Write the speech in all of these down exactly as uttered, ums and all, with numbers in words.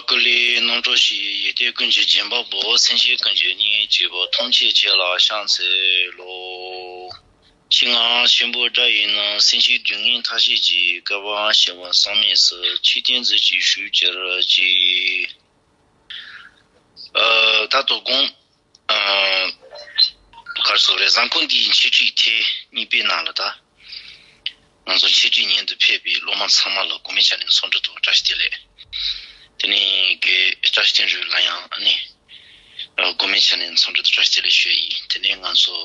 ཀུ་ལུ་རྣམ་གྲོལ་ཞི། ཡེ་ཤེས་ཀུན་གྱི་སྦྱིན་པ་པོ། སེམས་ཅན་ཀུན་གྱི་གཉེན་གཅིག་པུ། ཐམས་ཅད་མཁྱེན་ལ་ཕྱག་འཚལ་ལོ། ཕྱི་ནང་ཆེན་པོའི་དགྲ་ཡིན་ནོ། སེམས་ཅན་སྡུག་བསྔལ་མཐའ་ཞི་ཅིང་། བསྐལ་པ་འཆི་བ་བསམ་མེད་སུ། ཆོས་བསྟན་མཛོད་ཅིག་ཞུ་གྱུར་ཅིག་ཨ། ད་དོ་དགོང་། ཨ། ག་རེ་ཟེར་དགོས་རེད། བཟང་ཁོ་འདིའི་འཆད་ཁྲིད་ཐེངས་གཉིས་པའི་ནང་ལ་ད། ང་ཚོ་འཆད་ཁྲིད་ཉན་དུ་ཕེབས་པའི་སློབ་མ་ཚང་མ་ལ་གོང་མའི་ཆ་ནས་འཚམས་འདྲི་དང་བཀྲ་ཤིས་བདེ་ལེགས། དེ་ནས་དགེ་བཀྲ་ཤིས་དོན་གྲུབ་ལ་ཡང་ཨ་ནི། ཨ། གོང་མའི་ཆ་ནས་འཚམས་འདྲི་དང་བཀྲ་ཤིས་བདེ་ལེགས་ཞུ་ཡ་ཡིན། དེ་ནས་ང་ཚོ་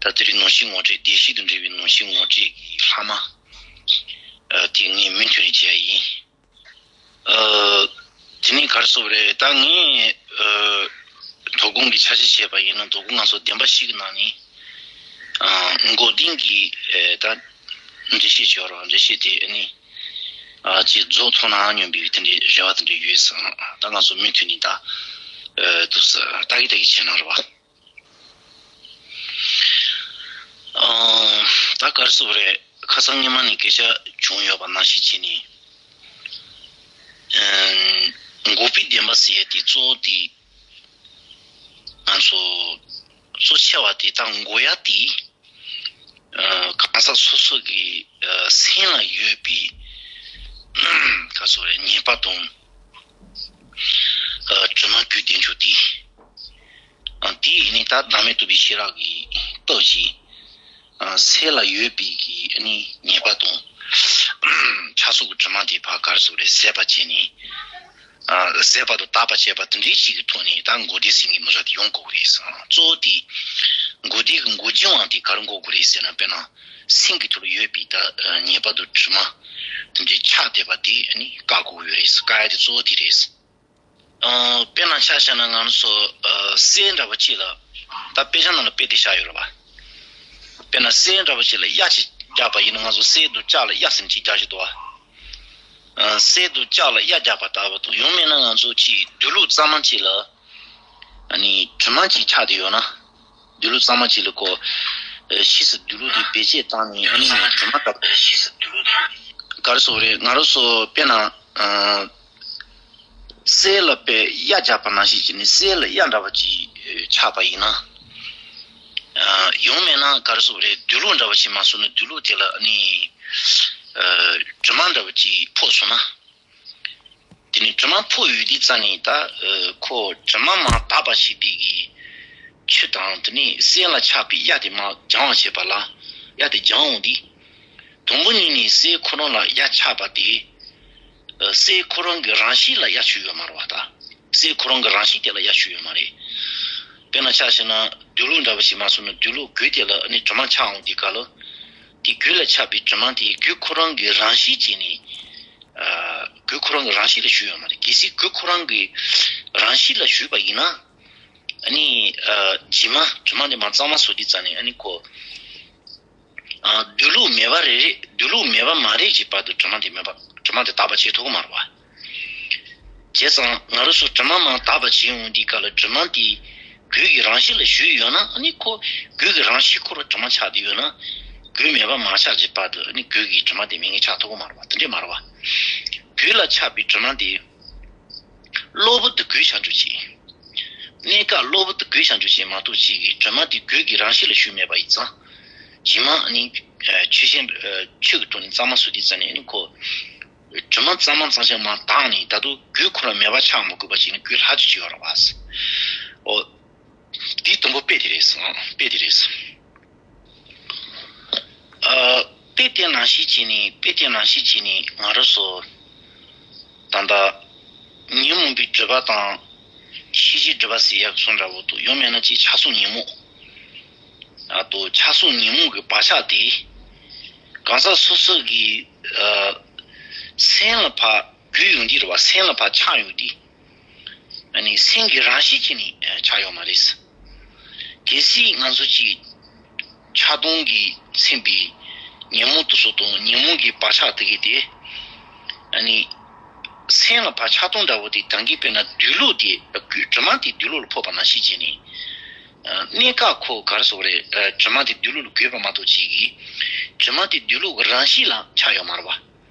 ད་དེ་རིང་ནང་བཞིན་ངོ་སྤྲོད། བདེ་གཤེགས་དང་འབྲེལ་བའི་ནང་བཞིན་ངོ་སྤྲོད་ཀྱི་ལྷག་མ། ཨ། དེ་ངས་མུ་མཐུད་ནས་བྱས་ཡིན། ཨ། དེ་ནས་ག་རེ་ཟེར་དགོས་རེད། ད་ངས། ཨ། དོ་དགོང་གི་ཆ་ཤས་བྱས་པ་ཡིན་ན། དོ་དགོང་ང་ཚོ་བདེན་པ་བཞི་གི་ནང་ནས། ཨ། མགོ་རྟིང་གི། ཨ། ད་འགྲེལ་བཤད་བྱས་པ་རེད་བ། འགྲེལ་བཤད་དེ་ཨ་ནི། ཨ། ཅིག་རྫོགས་ཐུབ་ན་སྙམ་པའི་དེ་འདྲའི་རེ་བ་དེ་འདྲ་ཡོད་ཙང་། ད་ང་ཚོ་མུ་མཐུད་ནས་ད། ཨ། འདུག་སེ་ལྟ་གི་ལྟ་གི་བྱས་ན་རེད་བ། ཨ། ད་ག་རེ་ཟེར་དགོས་རེད། ཁ་སང་སྔོན་མ་ནས་སྐད་ཆ་བྱུང་ཡོད་པ་ནང་བཞིན་བྱས་ནས། ཨ། འགོག་པའི་བདེན་པ་ཟེར་ཡ་དེ་གཙོ་བོ་དེ། ང་ཚོ་གཙོ་ཆེ་བ་དེ་ད་འགོག་ཡ་དེ། ཨ། གང་ཟག་སོ་སོ་གི། ཨ། སེམས་ལ་ཡོད་པའི། ག་རེ་ཟེར་དགོས་རེད། ཉེས་པ་དང་། ཨ། དྲི་མ་རྒྱུ་དེ་འཇུག་དེ། ཨ། དེ་ནི་ད་བདག་མེད་རྟོགས་པའི་ཤེས་རབ་ཀྱི་སྟོབས་ཀྱིས། ཨ། སེམས་ལ་ཡོད་པའི་གི་ཨ་ནི་ཉེས་པ་དང་། ཆགས་སོགས་ཀྱི་དྲི་མ་དེ་ཕར་ག་རེ་ཟེར་དགོས་རེད། ཟད་པ་བྱས་ནས། ཨ། ཟད་པ་དང་དག་པ་བྱས་པ་དེ་འདྲའི་ཞིག་གི་ཐོག་ནས་ད་འགོག་བདེན་ཟེར་མཁན་མི་ཚོ་དེ་ཡོང་དགོས་ཀྱི་རེད་ཟེར། གཙོ་བོ་དེ་འགོག་བདེན་གྱི་འགོག་བྱེད་དབང་དེ་ག་རེ་འགོག་དགོས་རེད་ཟེར་ན། དཔེར་ན་སེམས་ཀྱི་ཐོག་ལ་ཡོད་པའི་ད། ཨ། ཉེས་པ་དང་དྲི་མ་དེ་འདྲའི་ཆགས་བསྡད་པ་དེ་ཨ་ནི་བཀག་དགོས་ཀྱི་རེད་ཟེར། བཀག་ཡ་དེ་གཙོ་བོ་དེ་རེད་ཟེར། ཨ། དཔེར་ན་ཆ་བཞག་ན་ང་ཚོ། ཨ། གསེར་འདྲ་བོ་གཅིག་ལ། ད་དཔེ་ཆ་ནང་ལ་དཔེ་དེ་བཞག་ཡོད་རེད་བ། དཔེར་ན་གསེར་འདྲ་བོ་གཅིག་ལ་གཡའ་གཅིག་བརྒྱབ་པ་ཡིན་ན། ང་ཚོ་གསེར་དང་ལྕགས་ལ་གཡའ་ཟེར་ནས་གཅིག་རྒྱག་གི་འདུག་བ། ཨ། གསེར་དང་ལྕགས་ལ་གཡའ་བརྒྱབ་པ་ལྟ་བུ་དང་། ཡང་མིན་ན་ང་ཚོ་གཅིག་སྡོད་ལུགས་གཙང་མ་གཅིག་ལ། ཨ་ནི་དྲི་མ་གཅིག་ཆགས་བསྡད་ཡོད་ན། སྡོད་ལུགས་གཙང་མ་གཅིག་ལ་ཁོ། ཨ། ཕྱིས་སུ་སྡོད་ལུགས་དེ་བེད་སྤྱད་བཏང་ནས། ཨ་ནི་དྲི་མ་འདྲ་བོ། ག་རེ་ཟེར་དགོས་རེད། ང་རང་ཚོ་དཔེར་ན། ཨ། གསེར་ལ་དཔེ་གཡའ་བརྒྱབ་པ་ནང་བཞིན་བྱས་ནས། གསེར་ལ་གཡའ་འདྲ་བ་ཅིག་ཆགས་པ་ཡིན་ན། ཨ། ཡང་མིན་ན་ག་རེ་ཟེར་དགོས་རེད། སྡོད་ལུགས་འདྲ་བ་ཅིག་མ་བཟོས་ན། སྡོད་ལུགས་དེ་ལ་ཨ་ནི། ཨ། དྲི་མ་འདྲ་བ་ཅིག་ཕོག་སོང་ན། དེ་ནི་དྲི་མ་ཕོག་ཡོད་དུས་ཙང་ནས་ད། ཨ། ཁོ་དྲི་མ་མར་དག་པ་བྱེད་པའི་གི་ཆུ་དང་། དེ་ནས་གསེར་ལ་ཆགས་པའི་གཡའ་དེ་མར་སྦྱང་བ་བྱེད་པ་ལ། གཡའ་དེ་སྦྱང་འོང་དུས། དང་པོ་ཉིད་ནས་གསེར་ཁོ་རང་ལ་གཡའ་ཆགས་པ་དེ། ཨ། གསེར་ཁོ་རང་གི་རང་བཞིན་ལ་གཡའ་ཆགས་ཡོད་མ་རེད་བ། ད་གསེར་ཁོ་རང་གི་རང་བཞིན་དེ་ལ་གཡའ་ཆགས་ཡོད་མ་རེད། དཔེར་ན་ཆ་བཞག་ན་སྡོད་ལུགས་འདྲ་བོ་ཞིག་མ་བཟོས་ན། སྡོད་ལུགས་གོས་དེ་ལ་ཨ་ནི་དྲི་མ་ཆགས་འོང་དུས་སྐབས་ལ། དེ་གོས་ལ་ཆགས་པའི་དྲི་མ་དེ་གོས་ཁོ་རང་གི་རང་བཞིན་བྱས་ནས། ཨ། གོས་ཁོ་རང་གི་རང་བཞིན་ལ་ཞུགས་ཡོད་མ་རེད། གལ་སྲིད་གོས་ཁོ་རང་གི་རང་བཞིན་ལ་ཞུགས་པ་ཡིན་ན། ཨ་ནི། ཨ། རྗེས་མ་དྲི་མ་དེ་མར་གཙང་མ་བཟོ་དུས་ཙང་ནས་ཨ་ནི་ཁོ། ཨ། སྡོད་ལུགས་མེད་པ་རེ་རེ། སྡོད་ལུགས་མེད་པ་མ་རེད་ཀྱི་བར་དུ་དྲི་མ་དེ་མེད་པ། དྲི་མ་དེ་དག་པ་བྱེད་ཐུབ་ཀྱི་མ་རེད་བ། བྱས་ཙང་ང་རང་ཚོ་དྲི་མ་མར་དག་པ་བྱེད་འོང་དུས་སྐབས་ལ། དྲི་མ་དེ་གོས་ཀྱི་རང་བཞིན་ལ་ཞུགས་ཡོད་ན། ཨ་ནི་ཁོ་གོས་ཀྱི་རང་བཞིན་ཁོ་རང་དྲི་མ་ཆགས་བསྡད་ཡོད་ན། གོས་མེད་པ་མ་ཆགས་ཀྱི་བར་དུ་ཨ་ནི་གོས་ཀྱི་དྲི་མ་དེ་མེད་མཁན་ཆགས་ཐུབ་ཀྱི་མ་རེད་བ། དེ་འདྲས་མ་རེད་བ། གོས་ལ་ཆགས་པའི་དྲི་མ་དེ། གློ་བུར་དུ་གོས་ཆགས་འགྲོ་ཅིག་གནས་སྐབས་གློ་བུར་དུ་གོས་ཆགས་འགྲོ་ཅིག་མ་གཏོགས་ཅིག་གི་དྲི་མ་དེ་གོས་ཀྱི་རང་བཞིན་ལ་ཞུགས་མེད་པ་ཡིན་ཙང་། རྗེས་མ་ནི། ཨ། ཆོས་ཅན། ཨ། ཆོས་ཀྱི་ཐོག་ནས་གཙང་མ་བཟོ་དུས་ཙང་ནས་ནི་ཁོ། དྲི་མ་གཙང་མ་གཙང་ཞིང་མར་དག་ནས། ད་དུང་གོས་ཁོ་རང་མེད་པ་ཆགས་མི་དགོས་པ་བྱས་ནས་གོས་ལྷག་ཅིག་ཅིག་ཡོད་རེད་བ། འོ། དེ་དང་པོ་དཔེ་དེ་རེད་ཟེར། དཔེ་དེ་རེད་ཟེར། ཨ། དཔེ་དེ་ནང་བཞིན་བྱས་ནས། དཔེ་དེ་ནང་བཞིན་བྱས་ནས་ང་རང་ཚོ་ད་ལྟ་ཉོན་མོངས་པའི་སྒྲིབ་པ་དང་ཤེས་བྱའི་སྒྲིབ་པ་ཟེར་ཡག་གསུམ་འདྲ་བོ་དང་། ཡང་མིན་ན་ཅིག་ཆགས་སོགས་ཉོན་མོངས། ཨ། ཏོ་ཆགས་སོགས་ཉོན་མོངས་ཀྱི་བག་ཆགས་དེ་གང་ཟག་སོ་སོ་གི། ཨ། སེམས་ལ་ཕར་རྒུད་ཡོང་དུས་རེད་བ། སེམས་ལ་ཕར་ཆགས་ཡོང་དུས། ཨ་ནི་སེམས་ཀྱི་རང་བཞིན་བྱས་ནས་ཆགས་ཡོད་མ་རེད། གལ་སྲིད་ང་ཚོ་གཅིག་ཆགས་སྡང་གིས་མཚན་པའི་ཉོན་མོངས་དེ་ཚོ་དང་། ཉོན་མོངས་ཀྱི་བག་ཆགས་དེ་གས་དེ། ཨ་ནི་སེམས་ལ་ཕར་ཆགས་སྡང་འདྲ་བོ་དེ་ད་གིན་དཔེར་ན་སྡོད་ལུགས་དེ། དྲི་མ་དེ་སྡོད་ལུགས་ལ་ཕོག་པ་ནང་བཞིན་བྱས་ནས། ཨ། གནས་སྐབས་ཁོ་ག་རེ་ཟེར་དགོས་རེད། ཨ། དྲི་མ་དེ་སྡོད་ལུགས་ལ་གོས་པ་མ་གཏོགས་ཅིག་གིས། དྲི་མ་དེ་སྡོད་ལུགས་ཀྱི་རང་བཞིན་ལ་ཆགས་ཡོད་མ་རེད་བ།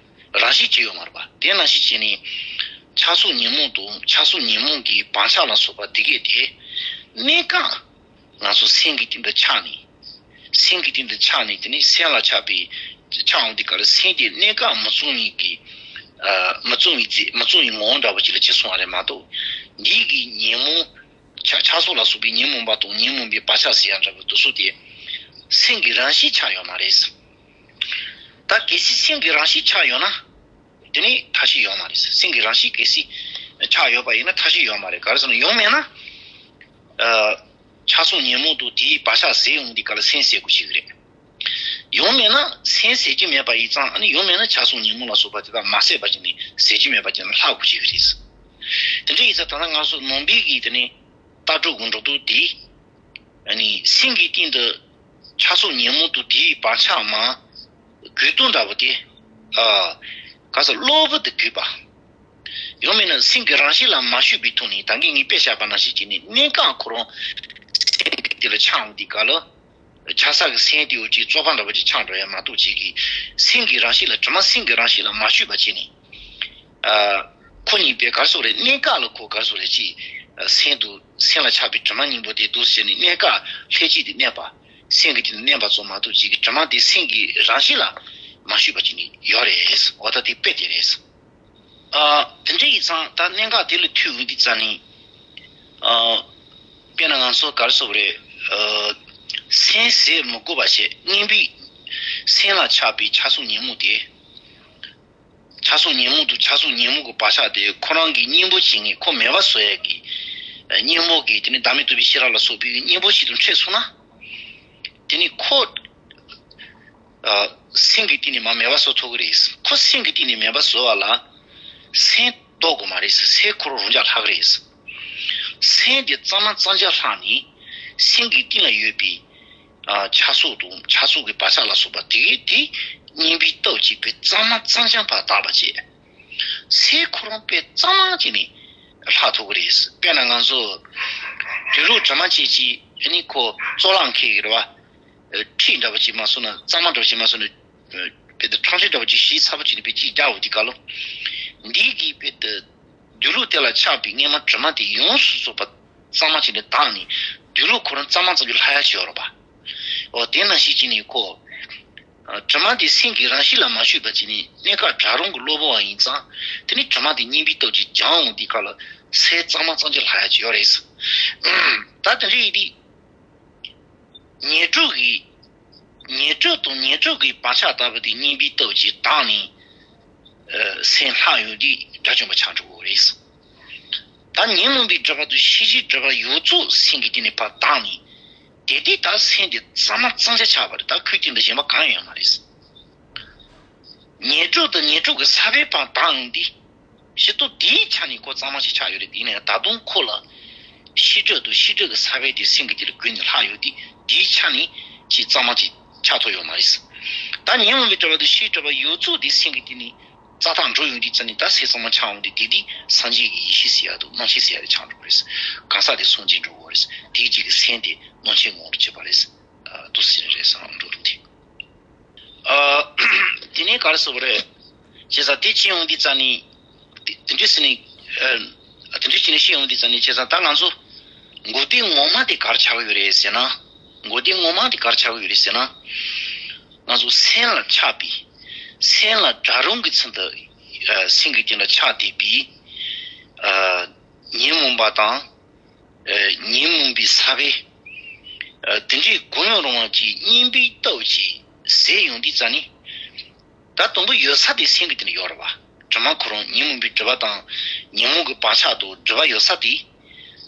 རང་བཞིན་བྱས་ཡོད་མ་རེད་བ། དེ་ནང་བཞིན་བྱས་ནས། ཆགས་སོགས་ཉོན་མོངས་དང་ཆགས་སོགས་ཉོན་མོངས་ཀྱི་བག་ཆགས་ལ་སོགས་པ་དེ་གས་དེ་གནས་སྐབས་ང་ཚོ་སེམས་ཀྱི་སྟེང་དུ་ཆགས་ནས། སེམས་ཀྱི་སྟེང་དུ་ཆགས་ནས་དེ་ནས་སེམས་ལ་ཆགས་པའི་ཆགས་འོང་དུས་སྐབས་ལ་སེམས་དེ་གནས་སྐབས་མི་གཙང་བའི་གི་ཨ་མི་གཙང་བའི་རྫས་མི་གཙང་བའི་ངོ་བོ་འདྲ་པོ་ཅིག་ལ་ཕྱིར་སོང་བ་རེད་མ་གཏོགས། འདིའི་གི་ཉོན་མོངས་ཆགས་ཆགས་སོགས་ལ་སོགས་པའི་ཉོན་མོངས་པ་དང་ཉོན་མོངས་པའི་བག་ཆགས་ཟེར་ཡ་འདྲ་པོ་དེ་ཚོ་དེ་སེམས་ཀྱི་རང་བཞིན་ཆགས་ཡོད་མ་རེད། ད་གལ་སྲིད་སེམས་ཀྱི་རང་བཞིན་ཆགས་ཡོད་ན། དེ་ནི་མཐའ་བཞི་ཡོད་མ་རེད། སེམས་ཀྱི་རང་བཞིན་གལ་སྲིད་ཆགས་ཡོད་པ་ཡིན་ན་མཐའ་བཞི་ཡོད་མ་རེད། ག་རེ་ཟེར་ན་ཡོད་མེད་ན། ཨ། ཆགས་སོགས་ཉོན་མོངས་དང་དེའི་བག་ཆགས་ཟད་ཡོང་དུས་སྐབས་ལ་སེམས་ཟད་དགོས་ཀྱི་རེད། ཡོད་མེད་ན་སེམས་ཟད་ཀྱི་མེད་པ་ཡིན་ཙང་། ཨ་ནི་ཡོད་མེད་ན་ཆགས་སོགས་ཉོན་མོངས་ལ་སོགས་པ་དེ་དག་མ་ཟད་པ་ཅིག་ནི་ཟད་ཀྱི་མེད་པ་ཅིག་ནི་ལྷག་དགོས་ཀྱི་རེད། དེ་འདྲ་ཡིན་ཙང་ད་ལྟ་ང་ཚོ་ནང་པའི་གི་དེ་ནི་ལྟ་གྲུབ་ཀྱི་འགྲོ་སྟངས་དེ། ཨ་ནི་སེམས་ཀྱི་སྟེང་དུ་ཆགས་སོགས་ཉོན་མོངས་དང་དེའི་བག་ཆགས་མ་གོས་དུང་འདྲ་པོ་དེ། ཨ། ག་ས་གློ་བུར་དུ་གོས་པ། ཡང་མིན་ན་སེམས་ཀྱི་རང་བཞིན་ལ་མ་ཞུགས་པའི་ཐོག་ནས། ད་གིན་ངས་དཔེ་བཞག་པ་ནང་བཞིན་བྱས་ནས་གནས་སྐབས་ཁོ་རང་སེམས་ཀྱི་དེ་ལ་ཆགས་འོང་དུས་སྐབས་ལ། ཆགས་ས་གི་སེམས་དེ་འོ་ཅིག་བཙོག་པ་འདྲ་པོ་ཅིག་ཆགས་འགྲོ་ཡ་མ་གཏོགས་ཅིག་གི་སེམས་ཀྱི་རང་བཞིན་ལ། དྲི་མ་སེམས་ཀྱི་རང་བཞིན་ལ་མ་ཞུགས་པ་བྱས་ནས། ཨ། ཁོ་གཉིས་པའི་ག་རེ་ཟེར་རེད། གནས་སྐབས་ལ་ཁོ་ག་རེ་ཟེར་རེད། ཅིག་སེམས་དུ་སེམས་ལ་ཆགས་པའི་དྲི་མ་གཉིས་པོ་དེ་འདུག་ཟེར་ནས་གནས་སྐབས་ལྷན་ཅིག་ཏུ་གནས་པ། སེམས་ཀྱི་དེ་ནི་གནས་པ་ཙམ་མ་གཏོགས་ཅིག་གི་དྲི་མ་དེ་སེམས་ཀྱི་རང་བཞིན་ལ་མ་ཞུགས་པ་ཅིག་ནི་ཡོད་རེད། འོ་ད་དེ་དཔེ་དེ་རེད། ཨ། དེ་འདྲ་ཡིན་ཙང་ད་གནད་འགག་དེ་ལ་ཐུག་ཡོང་དུས་ཙ་ནི། ཨ། དཔེར་ན་ང་ཚོ་ག་རེ་ཟེར་རེད། ཨ། སེམས་ཟད་མི་དགོས་པ་བྱས། གཉེན་པོའི་སེམས་ལ་ཆགས་པའི་ཆགས་སོགས་ཉོན་མོངས་དེ། ཆགས་སོགས་ཉོན་མོངས་དང་ཆགས་སོགས་ཉོན་མོངས་ཀྱི་བག་ཆགས་དེ་ཁོ་རང་གི་གཉེན་པོ་བྱེད་མཁན། ཁོ་མེད་པ་བཟོ་ཡས་ཀྱི་གཉེན་པོ་གི་དེ་ནི་བདག་མེད་རྟོགས་པའི་ཤེས་རབ་ལ་སོགས་པའི་གཉེན་པོ་ཞིག་ཏུ་འཕྲད་སོང་ན། དེ་ནི་ཁོ། ཨ། སེམས་ཀྱི་སྟེང་ནས་མར་མེད་པ་བཟོ་ཐུབ་ཀྱི་རེད། ཁོ་སེམས་ཀྱི་སྟེང་ནས་མེད་པ་བཟོ་བ་ལ་སེམས་ལྡོག་དགོས་མ་རེད། སེམས་ཁོ་རང་རང་འཇགས་ལྷག་གི་རེད། སེམས་དེ་གཙང་མ་གཙང་རྐྱང་ལྷག་ནས་སེམས་ཀྱི་སྟེང་ལ་ཡོད་པའི། ཨ། ཆགས་སོགས་དང་ཆགས་སོགས་ཀྱི་བག་ཆགས་ལ་སོགས་པ་དེ་དེ་གཉེན་པོའི་སྟོབས་ཀྱིས་དཔེ་གཙང་མ་གཙང་རྐྱང་ཕར་དག་པ་བྱས། སེམས་ཁོ་རང་དཔེ་གཙང་མ་བྱས་ནས་ལྷག་ཐུབ་ཀྱི་རེད། དཔེར་ན་ང་ཚོ་དུག་ལོག་དྲི་མ་ཅན་ཅིག་ཨ་ནི་ཁོ་བཙོག་ལག་འཁྱེར་གྱི་རེད་བ། ཨ། འཁྲིས་འདྲ་པོ་ཅིག་མ་སོང་ན། གཙང་མ་འདྲ་པོ་ཅིག་མ་སོང་ན། ཨ། དཔེ་དེ་ཁྲོམ་ཆས་འདྲ་པོ་ཅིག་ཞིག་ཚ་པོ་བྱས་ནས་དཔེ་ཅིག་རྒྱག་འོང་དུས་སྐབས་ལ། འདི་གིས་དཔེ་དེ་དུག་ལོག་དེ་ལ་ཆགས་པའི་སྔོན་མ་དྲི་མ་དེ་ཡོངས་སུ་རྫོགས་པ་གཙང་མ་བྱས་ནས་དག་ནས། དུག་ལོག་ཁོ་རང་གཙང་མ་གཙང་རྐྱང་ལྷག་ཡ་ཅིག་ཡོད་རེད་པ། འོ་དེ་ནང་བཞིན་བྱས་ནས་ཁོ། ཨ། དྲི་མ་དེ་སེམས་ཀྱི་རང་བཞིན་ལ་མ་ཞུགས་པ་བྱས་ནས་གནས་སྐབས་གྲལ་རིམ་གྱི་གློ་བུར་བ་ཡིན་ཙང་། དེ་ནི་དྲི་མ་དེ་གཉེན་པོའི་སྟོབས་ཀྱིས་སྦྱངས་འོང་དུས་སྐབས་ལ་སེམས་གཙང་མ་གཙང་རྐྱང་ལྷག་ཡ་ཅིག་ཡོད་རེད། ད་དེ་འདྲ་ཡིན་དུས། ཉོན་སྒྲིབ་ཀྱི། ཉོན་སྒྲིབ་དང་ཉོན་སྒྲིབ་ཀྱི་བག་ཆགས་ལྟ་བུ་དེ་གཉེན་པོའི་སྟོབས་ཀྱིས་དག་ནས། ཨ། སེམས་ལྷག་ཡོང་དུས་དགྲ་བཅོམ་པ་ཆགས་འགྲོ་གི་རེད། ད་ཉོན་མོངས་པའི་སྒྲིབ་པ་དང་ཤེས་བྱའི་སྒྲིབ་པ་ཡོངས་རྫོགས་སེམས་ཀྱི་སྟེང་ནས་ཕར་དག་ནས། དེ་དུས་ད་སེམས་དེ་གཙང་མ་གཙང་རྐྱང་ཆགས་པ་རེད། ད་ཁོའི་སྟེང་དུ་གཞན་པ་གང་ཡང་ཡོད་མ་རེད། ཉོན་སྒྲིབ་དང་ཉོན་སྒྲིབ་ཀྱི་ས་བོན་ཕར་དག་ཡོང་དུས། ཕྱི་དོན་དེའི་ཆ་ནས་ཁོ་གཙང་མ་ཞིག་ཆགས་ཡོད་རེད། ཡིན་ནའང་ད་དུང་ཁོ་ལ་ཤེས་སྒྲིབ་དང་ཤེས་སྒྲིབ་ཀྱི་ས་བོན་དེ་སེམས་ཀྱི་དེ་ལ་བསྒོས་ནས་ལྷག་ཡོད་དུས། དེའི་ཆ་ནས་ཅིག་གཙང་མ་ཅིག་ཆགས་ཐུབ་ཡོད་མ་རེད། ད་ཉོན་མོངས་པའི་སྒྲིབ་པ་དང་ཤེས་སྒྲིབ་པ་ཡོངས་རྫོགས་དེ་སེམས་ཀྱི་སྟེང་ནས་རྩ་དག་འགྲོ་ཡོང་དུས་ཙ་ནི། ད་སེམས་གཙང་མ་ཆགས་འོང་དུས། དེ་དུས་སངས་རྒྱས་ཀྱི་ཡེ་ཤེས་ཟེར་ཡ་དང་སྣང་ཞེན་ཟེར་ཡ་དེ་ཆགས་འགྲོ་གི་རེད། གང་ཟག་དེ་སངས་རྒྱས་འགྲོ་གི་རེད། དེའི་རྗེས་ཀྱི་སེམས་དེ་སྣང་མཆེད་ངོ་བོར་གྱུར་པ་རེད། ཨ། འདུག་ཟེར་རེད་བསམ་འགྲོ་འདུག་སྟེ། ཨ། དེ་ནས་ག་རེ་ཟེར་བ་རེད། བྱས་ཙང་དེ་བྱས་ཡོང་དུས་ཙ་ནི། དེ་དེ་འདྲ་ཟེར་ནས། ཨ། དེ་འདྲ་བྱས་ནས་བཤད་ཡོང་དུས་ཙ་ནི། བྱས་ཙང་ད་ང་ཚོ་འགོག་བདེན་ངོ་མ་དེ་ག་རེ་ཆགས་ཀྱི་ཡོད་རེད་ཟེར་ན། འགོག་བདེན་ངོ་མ་དེ་ག་རེ་ཆགས་ཀྱི་ཡོད་རེད་ཟེར་ན། ང་ཚོ་སེམས་ལ་ཆགས་པའི། སེམས་ལ་གྲལ་རིམ་གྱི་ཚུལ་དུ། ཨ། སེམས་ཀྱི་སྟེང་ལ་ཆགས་བསྡད་པའི། ཨ། ཉོན་མོངས་པ་དང་། ཨ། ཉོན་མོངས་པའི་ས་བོན། ཨ། དེ་འདྲའི་གང་ཡང་རུང་བ་ཅིག་གཉེན་པོའི་སྟོབས་ཀྱིས་ཟད་ཡོང་དུས་ཙ་ནི། ད་དང་པོ་ཡོད་ས་དེ་སེམས་ཀྱི་སྟེང་ལ་ཡོད་རེད་བ། དྲི་མ་ཁོ་རང་ཉོན་མོངས་པའི་སྒྲིབ་པ་དང་ཉོན་མོངས་ཀྱི་བག་ཆགས་དང་སྒྲིབ་པ་ཡོད་ས་དེ།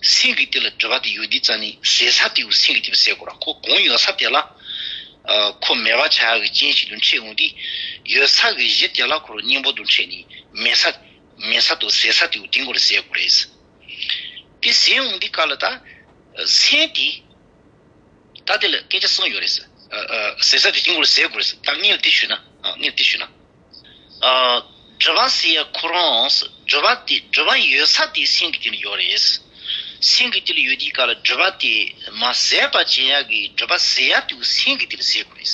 སེམས་ཀྱི་སྟེང་ལ་སྒྲིབ་པ་དེ་ཡོད་དུས་ཙ་ནི། ཟད་ས་དེ་སེམས་ཀྱི་སྟེང་ལ་ཟད་དགོས་ར། ཁོ་གང་ཡོད་ས་དེ་ལ། ཨ། ཁོ་མེད་པ་ཆགས་ཡག་གི་རྐྱེན་ཞིག་ཏུ་འཕྲད་འོང་དུས། ཡོད་ས་གི་གཞི་དེ་ལ་ཁོ་རང་གཉེན་པོ་དུ་འཕྲད་ནས་མེད་ས། མེད་ས་དང་ཟད་ས་དེ་དེ་མགོ་ལ་ཟད་དགོས་རེད། དེ་ཟད་འོང་དུས་སྐབས་ལ་ད་སེམས་དེ། ད་དེ་ལ་སྐད་ཆ་གསུམ་ཡོད་རེད། ཨ། ཨ། ཟད་ས་དེ་དེ་མགོ་ལ་ཟད་དགོས་རེད། ད་སྔོན་ལ་དེ་ཞུས་ན། ཨ། སྔོན་ལ་དེ་ཞུས་ན། ཨ། སྒྲིབ་པ་ཟེར་ཡ་ཁོ་རང་། སྒྲིབ་པ་དེ། སྒྲིབ་པ་ཡོད་ས་དེ་སེམས་ཀྱི་སྟེང་ལ་ཡོད་རེད། སེམས་ཀྱི་སྟེང་ལ་ཡོད་དུས་སྐབས་ལ་སྒྲིབ་པ་དེ་མར་ཟད་པ་བྱེད་ཡག་གི། སྒྲིབ་པ་ཟད་ཡག་དེ་སེམས་ཀྱི་སྟེང་ལ་ཟད་དགོས་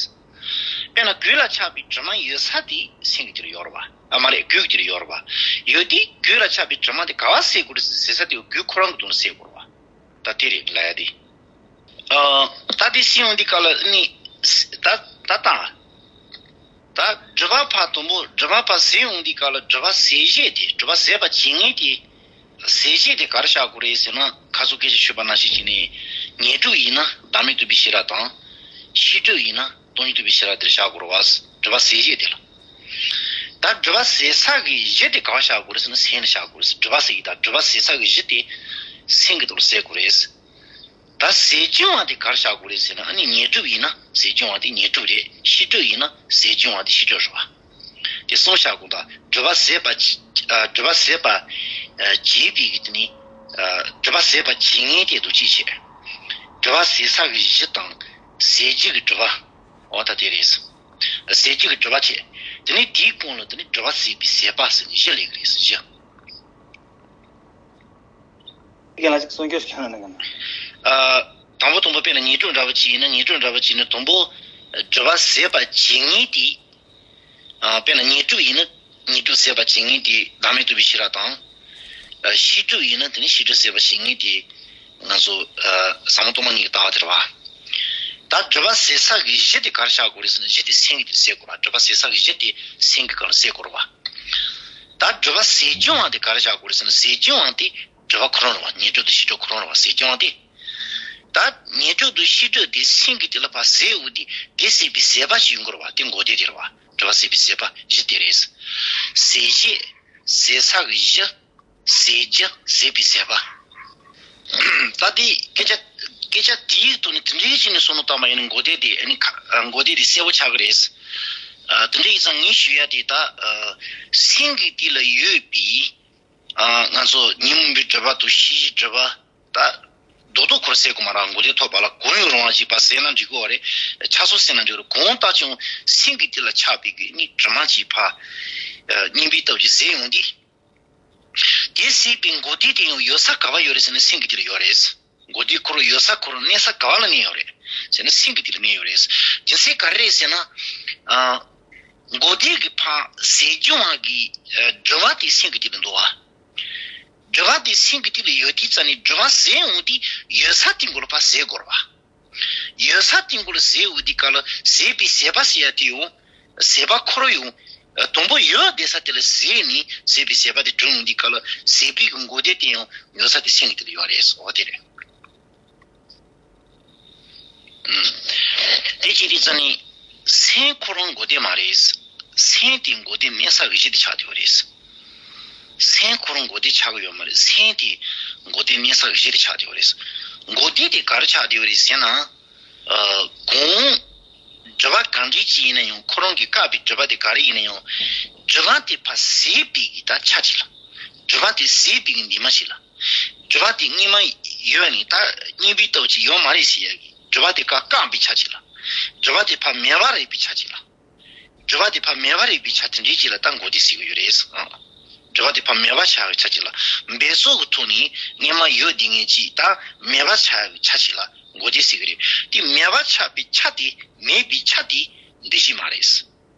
རེད། དཔེར་ན་རྒྱུད་ལ་ཆགས་པའི་དྲི་མ་ཡོད་ས་དེ་སེམས་ཀྱི་དེར་ཡོད་རེད་བ། ཨ་མ་རེད། རྒྱུད་ཀྱི་དེར་ཡོད་རེད་བ། ཡོད་དུས་རྒྱུད་ལ་ཆགས་པའི་དྲི་མ་དེ་ག་བ་སེལ་དགོས་རེད་ཟེར་ས་དེ་རྒྱུད་ཁོ་རང་གི་སྟེང་ལ་སེལ་དགོས་རེད་བ། ད་དེ་རེད་ལབ་ཡ་དེ། ཨ། ད་དེ་སེལ་ཡོང་དུས་སྐབས་ལ་ནི། ད་ད་ད། ད་སྒྲིབ་པ་ཕར་དང་པོ་སྒྲིབ་པ་ཕར་སེལ་ཡོང་དུས་སྐབས་ལ་སྒྲིབ་པ་སེལ་བྱེད་དེ་སྒྲིབ་པ་ཟད་པར་བྱེད་ངེས་དེ། ཟད་བྱེད་དེ་ག་རེ་བཞག་དགོས་རེད་ཟེར་ན། ཁ་སང་སྐད་ཆ་ཞུས་པ་ནང་བཞིན་བྱས་ནས་ངེས་སྒྲིབ་ཡིན་ན་བདག་མེད་རྟོགས་པའི་ཤེས་རབ་དང་། ཤེས་སྒྲིབ་ཡིན་ན་སྟོང་ཉིད་རྟོགས་པའི་ཤེས་རབ་དེར་བཞག་དགོས་རེད་བ། སྒྲིབ་པ་ཟད་བྱེད་དེ་ལ། ད་སྒྲིབ་པ་ཟད་ས་གི་གཞི་དེ་ག་བ་བཞག་དགོས་རེད་ཟེར་ན་སེམས་ལ་བཞག་དགོས་རེད། སྒྲིབ་པ་ཟད་ཀྱི་ད་སྒྲིབ་པ་ཟད་ས་གི་གཞི་དེ་སེམས་ཀྱི་ཐོག་ལ་ཟད་དགོས་རེད། ད་ཟད་བྱེད་དབང་དེ་ག་རེ་བཞག་དགོས་རེད་ཟེར་ན། ཨ་ནི་ངེས་སྒྲིབ་ཡིན་ན་ཟད་བྱེད་དབང་དེ་ངེས་སྒྲིབ་རེད། ཤེས་སྒྲིབ་ཡིན་ན་ཟད་བྱེད་དབང་དེ་ཤེས་སྒྲིབ་རེད་བ། དེ་གསུམ་བཞག་དགོས། ད་སྒྲིབ་པ་ཟད་པ་ཨ་སྒྲིབ་པ་ཟད་པ་ཨ་བྱེད་པའི་གི་དེ་ནི་ཨ་སྒྲིབ་པ་ཟད་པ་བྱེད་ངེས་དེ་དུ་ཅི་བྱེད། སྒྲིབ་པ་ཟད་ས་གི་གཞི་དང་ཟད་བྱེད་ཀྱི་སྒྲིབ་པ། འོ་ད་དེ་རེད། ཟད་བྱེད་ཀྱི་སྒྲིབ་པ་བྱེད། དེ་ནི་དེའི་གོང་ལ་དེ་ནི་སྒྲིབ་པ་ཟད་པའི་ཟད་པ་ཟེར་ནས་གཞི་སླེབས་ཀྱི་རེད། གཞི། དེ་ག་ལ་ཅིག་གསུང་རྒྱུ་ཞིག་ཁྱོན་ནས་གནང་གི་ན། ཨ། དང་པོ་དང་པོ་དཔེར་ན་ངེས་སྒྲིབ་འདྲ་པོ་ཅིག་ཡིན་ན། ངེས་སྒྲིབ་འདྲ་པོ་ཅིག་ཡིན་ན་དང་པོ་སྒྲིབ་པ་ཟད་པ་བྱེད་ངེས་དེ། ཨ། དཔེར་ན་ངེས་སྒྲིབ་ཡིན་ན་ངེས་སྒྲིབ་ཟད་པ་བྱེད་ངེས་དེ་བདག་མེད་རྟོགས་པའི་ཤེས་རབ་དང་། ཨ། ཤེས་སྒྲིབ་ཡིན་ན་དེ་ནི་ཤེས་སྒྲིབ་ཟད་པ་བྱེད་ངེས་དེ་ང་ཚོ་ཨ་ཟབ་མོ་སྟོང་པ་ཉིད་ཀྱི་ལྟ་བ་དེ་རེད་བ། ད་སྒྲིབ་པ་ཟད་ས་གི་གཞི་དེ་ག་རེ་བཞག་དགོས་རེད་ཟེར་ན་གཞི་དེ་སེམས་ཀྱི་དེ་ཟད་དགོས་རེད་བ། སྒྲིབ་པ་ཟད་ས་གི་གཞི་དེ་སེམས་ཀྱི་སྒང་ལ་ཟད་དགོས་རེད་བ། ད་སྒྲིབ་པ་ཟད་བྱེད་དབང་དེ་ག་རེ་བཞག་དགོས་རེད་ཟེར་ན། ཟད་བྱེད་དབང་དེ་སྒྲིབ་པ་ཁོ་རང་རེད་བ། ངེས་སྒྲིབ་དང་ཤེས་སྒྲིབ་ཁོ་རང་རེད་བ། ཟད་བྱེད་དབང་དེ། ད་ངེས་སྒྲིབ་དང་ཤེས་སྒྲིབ་དེ་སེམས་ཀྱི་དེ་ལ་ཕར་ཟད་འོང་དུས་དེ་ཟད་པའི་ཟད་པ་ཞིག་ཡོང་གི་རེད་བ། དེ་འགོག་བདེན་དེ་རེད་བ། སྒྲིབ་པ་ཟད་པའི་ཟད་པ་གཞི་དེ་རེད། ཟད་བྱེད་ཟད་ས་གི་གཞི། ཟད་བྱེད་ཟད་པའི་ཟད་པ། ད་དེ་སྐད་ཆ་སྐད་ཆ་དེའི་ཐོག་ནས་དེ་འདྲའི་ཕྱིན་ནས་བསམ་བློ་བཏང་པ་ཡིན་ན་འགོག་བདེན་དེ་ཨ་ནི་ཁ་འགོག་བདེན་དེ་གསལ་པོ་ཆགས་ཀྱི་རེད། ཨ། དེ་འདྲ་ཡིན་ཙང་ངས་ཞུ་ཡ་དེ་ད་ཨ་སེམས་ཀྱི་དེ་ལ་ཡོད་པའི་ཨ་ང་ཚོ་ཉོན་མོངས་པའི་སྒྲིབ་པ་དང་ཤེས་བྱའི་སྒྲིབ་པ་ད་རྡོག་རྡོག་ཁོ་རང་ཟད་དགོས་མ་རེད། འགོག་བདེན་ཐོབ་པ་ལ་གང་ཡང་རུང་བ་ཞིག་ཕར་ཟད་ན་འགྲིག་གི་རེད། ཆ་ཚང་ཟད་ན་འགྲིག་གི་རེད། གང་ལྟར་ཀྱང་སེམས་ཀྱི་དེ་ལ་ཆགས་པའི་གི་ནི་དྲི་མ་ཅིག་ཕར་ཨ་སྙོམས་པའི་སྟོབས་ཀྱིས་ཟད་ཡོང་དུས། དེ་ཟད་པའི་འགོག་བདེན་དེ་ཡང་ཡོད་ས་ག་པར་ཡོད་རེད་ཟེར་ན་སེམས་ཀྱི་དེ་ལ་ཡོད་རེད། འགོག་བདེན་ཁོ་རང་ཡོད་ས་ཁོ་རང་གནས་ས་ག་པ་ལ་གནས་ཡོད་རེད་ཟེར་ན་སེམས་ཀྱི་དེ་ལ་གནས་ཡོད་རེད། རྒྱུ་མཚན་ག་རེ་རེད་ཟེར་ན། ཨ། འགོག་བདེན་གྱི་ཕར་ཟད་བྱེད་དབང་གི་ཨ་སྒྲིབ་པ་དེ་སེམས་ཀྱི་དེ་ལ་འདུག་བ། སྒྲིབ་པ་དེ་སེམས་ཀྱི་དེ་ལ་ཡོད་དུས་ཙམ་ནས་སྒྲིབ་པ་ཟད་འོང་དུས་ཡོད་ས་དེ་མགོ་ལ་ཕར་ཟད་དགོས་རེད་བ། ཡོད་ས་དེ་མགོ་ལ་ཟད་འོང་དུས་སྐབས་ལ་ཟད་པའི་ཟད་པ་ཟེར་ཡ་དེ་ཡང་ཟད་པ་ཁོ་རང་ཡང་དང་པོ་ཡོད་བསྡད་ས་དེ་ལ་ཟད་ནས་ཟད་པའི་ཟད་པ་དེ་གྲོལ་འོང་དུས་སྐབས་ལ་ཟད་པའི་གི་འགོག་བདེན་དེ་ཡང་ཡོད་ས་དེ་སེམས་ཀྱི་དེ་ལ་ཡོད་རེད། འོ་དེ་རེད། ཨུམ། དེ་བྱེད་དུས་ཙམ་ནས་སེམས་ཁོ་རང་འགོག་བདེན་མ་རེད། སེམས་དེ་འགོག་བདེན་མེད་ས་གི་གཞི་དེ་ཆགས་བསྡད་ཡོད་རེད། སེམས་ཁོ་རང་འགོག་བདེན་ཆགས་ཀྱི་ཡོད་མ་རེད། སེམས་དེ་འགོག་བདེན་མེད་ས་གི་གཞི་དེ་ཆགས་བསྡད་ཡོད་རེད། འགོག་བདེན་དེ་ག་རེ་ཆགས་བསྡད་ཡོད་རེད་ཟེར་ན། ཨ། གང་སྒྲིབ་པ་གང་འདྲ་ཅིག་ཡིན་ན་ཡང་ཁོ་རང་གིས་བཀག་པའི་སྒྲིབ་པ་དེ་ག་རེ་ཡིན་ན་ཡང་། སྒྲིབ་པ་དེ་ཕར་ཟད་པའི་གི་ད་ཆ་ཅིག་ལ། སྒྲིབ་པ་དེ་ཟད་པའི་གི་འདུན་མ་ཞིག་ལ། སྒྲིབ་པ་དེ་སྔོན་མ་ཡོད་ནས་ད་སྙོམས་པའི་སྟོབས་ཀྱིས་ཡོད་མ་རེད་ཟེར་ཡ་གི་སྒྲིབ་པ་དེ་ཀ་བཀག་པའི་ཆ་ཅིག་ལ། སྒྲིབ་པ་དེ་ཕར་མེད་པ་རེད་པའི་ཆ་ཅིག་ལ། སྒྲིབ་པ་དེ་ཕར་མེད་པ་རེད་པའི་ཆ་དེ་འདྲའི་ཅིག་ལ་ད་འགོག་བདེན་ཟེར་གི་ཡོད་རེད། ཨང་། སྒྲིབ་པ་དེ་ཕར་མེད་པ་ཆགས་ཀྱི་ཆ་ཅིག་ལ། འབད་རྩོལ་གྱི་ཐོག་ནས་སྔོན་མ་ཡོད་བསྡད་མཁན་ཅིག་ད་མེད་པ་ཆགས་ཀྱི་ཆ་ཅིག་ལ་འགོག་བདེན་ཟེར་གི་རེད། དེ་མེད་པ་ཆགས་པའི་ཆ་དེ་མེད་པའི་ཆ་དེ་འདུས་བྱས་མ་རེད།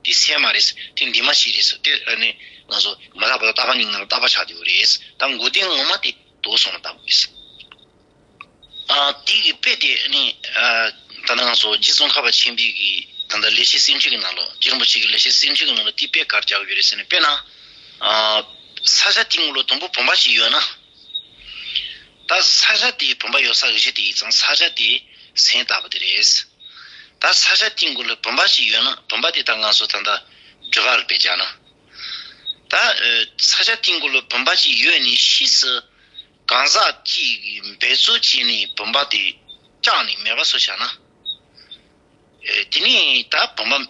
དེ་སེམས་མ་རེད། དེ་འདུན་མ་ཞིག་རེད། དེ་ཨ་ནི་ང་ཚོ་མི་རྟག་པ་དང་རྟག་པ་གཉིས་ནང་ལ་རྟག་པ་ཆགས་བསྡད་ཡོད་རེད། ད་འགོག་བདེན་ངོ་མ་དེ་དོགས་སོང་ལ་ལྟ་དགོས། ཨ། དེ་གི་དཔེ་དེ་ནི། ཨ། ད་ནང་སོ་རྗེ་ཙོང་ཁ་པ་ཆེན་པོའི་གི་ད་ལྟ་ལེགས་བཤད་སེམས་འགྲེལ་གི་ནང་ལོ། རྗེ་རིན་པོ་ཆེ་གི་ལེགས་བཤད་སེམས་འགྲེལ་གི་ནང་ལོ་དེ་དཔེ་ག་རེ་རྒྱག་གི་ཡོད་རེད་ཟེར་ན། དཔེར་ན། ཨ། ས་ཆ་དེ་ངོ་ལོ་དང་པོ་བུམ་པ་ཞིག་ཡོད་ན། ད་ས་ཆ་དེ་བུམ་པ་ཡོད་ས་གི་གཞི་དེ་ཡིན་ཙང་ས་ཆ་དེ་སེམས་ལྟ་བུ་དེ་རེད། ད་ས་ཆ་དེ་ངོ་ལོ་བུམ་པ་ཞིག་ཡོད་ན་བུམ་པ་དེ་ད་ང་ཚོ་ད་ལྟ་སྒྲིབ་པ་ལ་དཔེ་བྱས་ན། ད་ཨ་ས་ཆ་དེ་ངོ་ལོ་བུམ་པ་ཞིག་ཡོད་ནི་ཕྱིས་སུ། གང་ཟག་གཅིག་གིས་འབད་རྩོལ་བྱས་ནས་བུམ་པ་དེ་བཅག་ནས་མེད་པ་བཟོས་བཞག་ན། ཨེ། དེ་ནས་ད་བུམ་པ་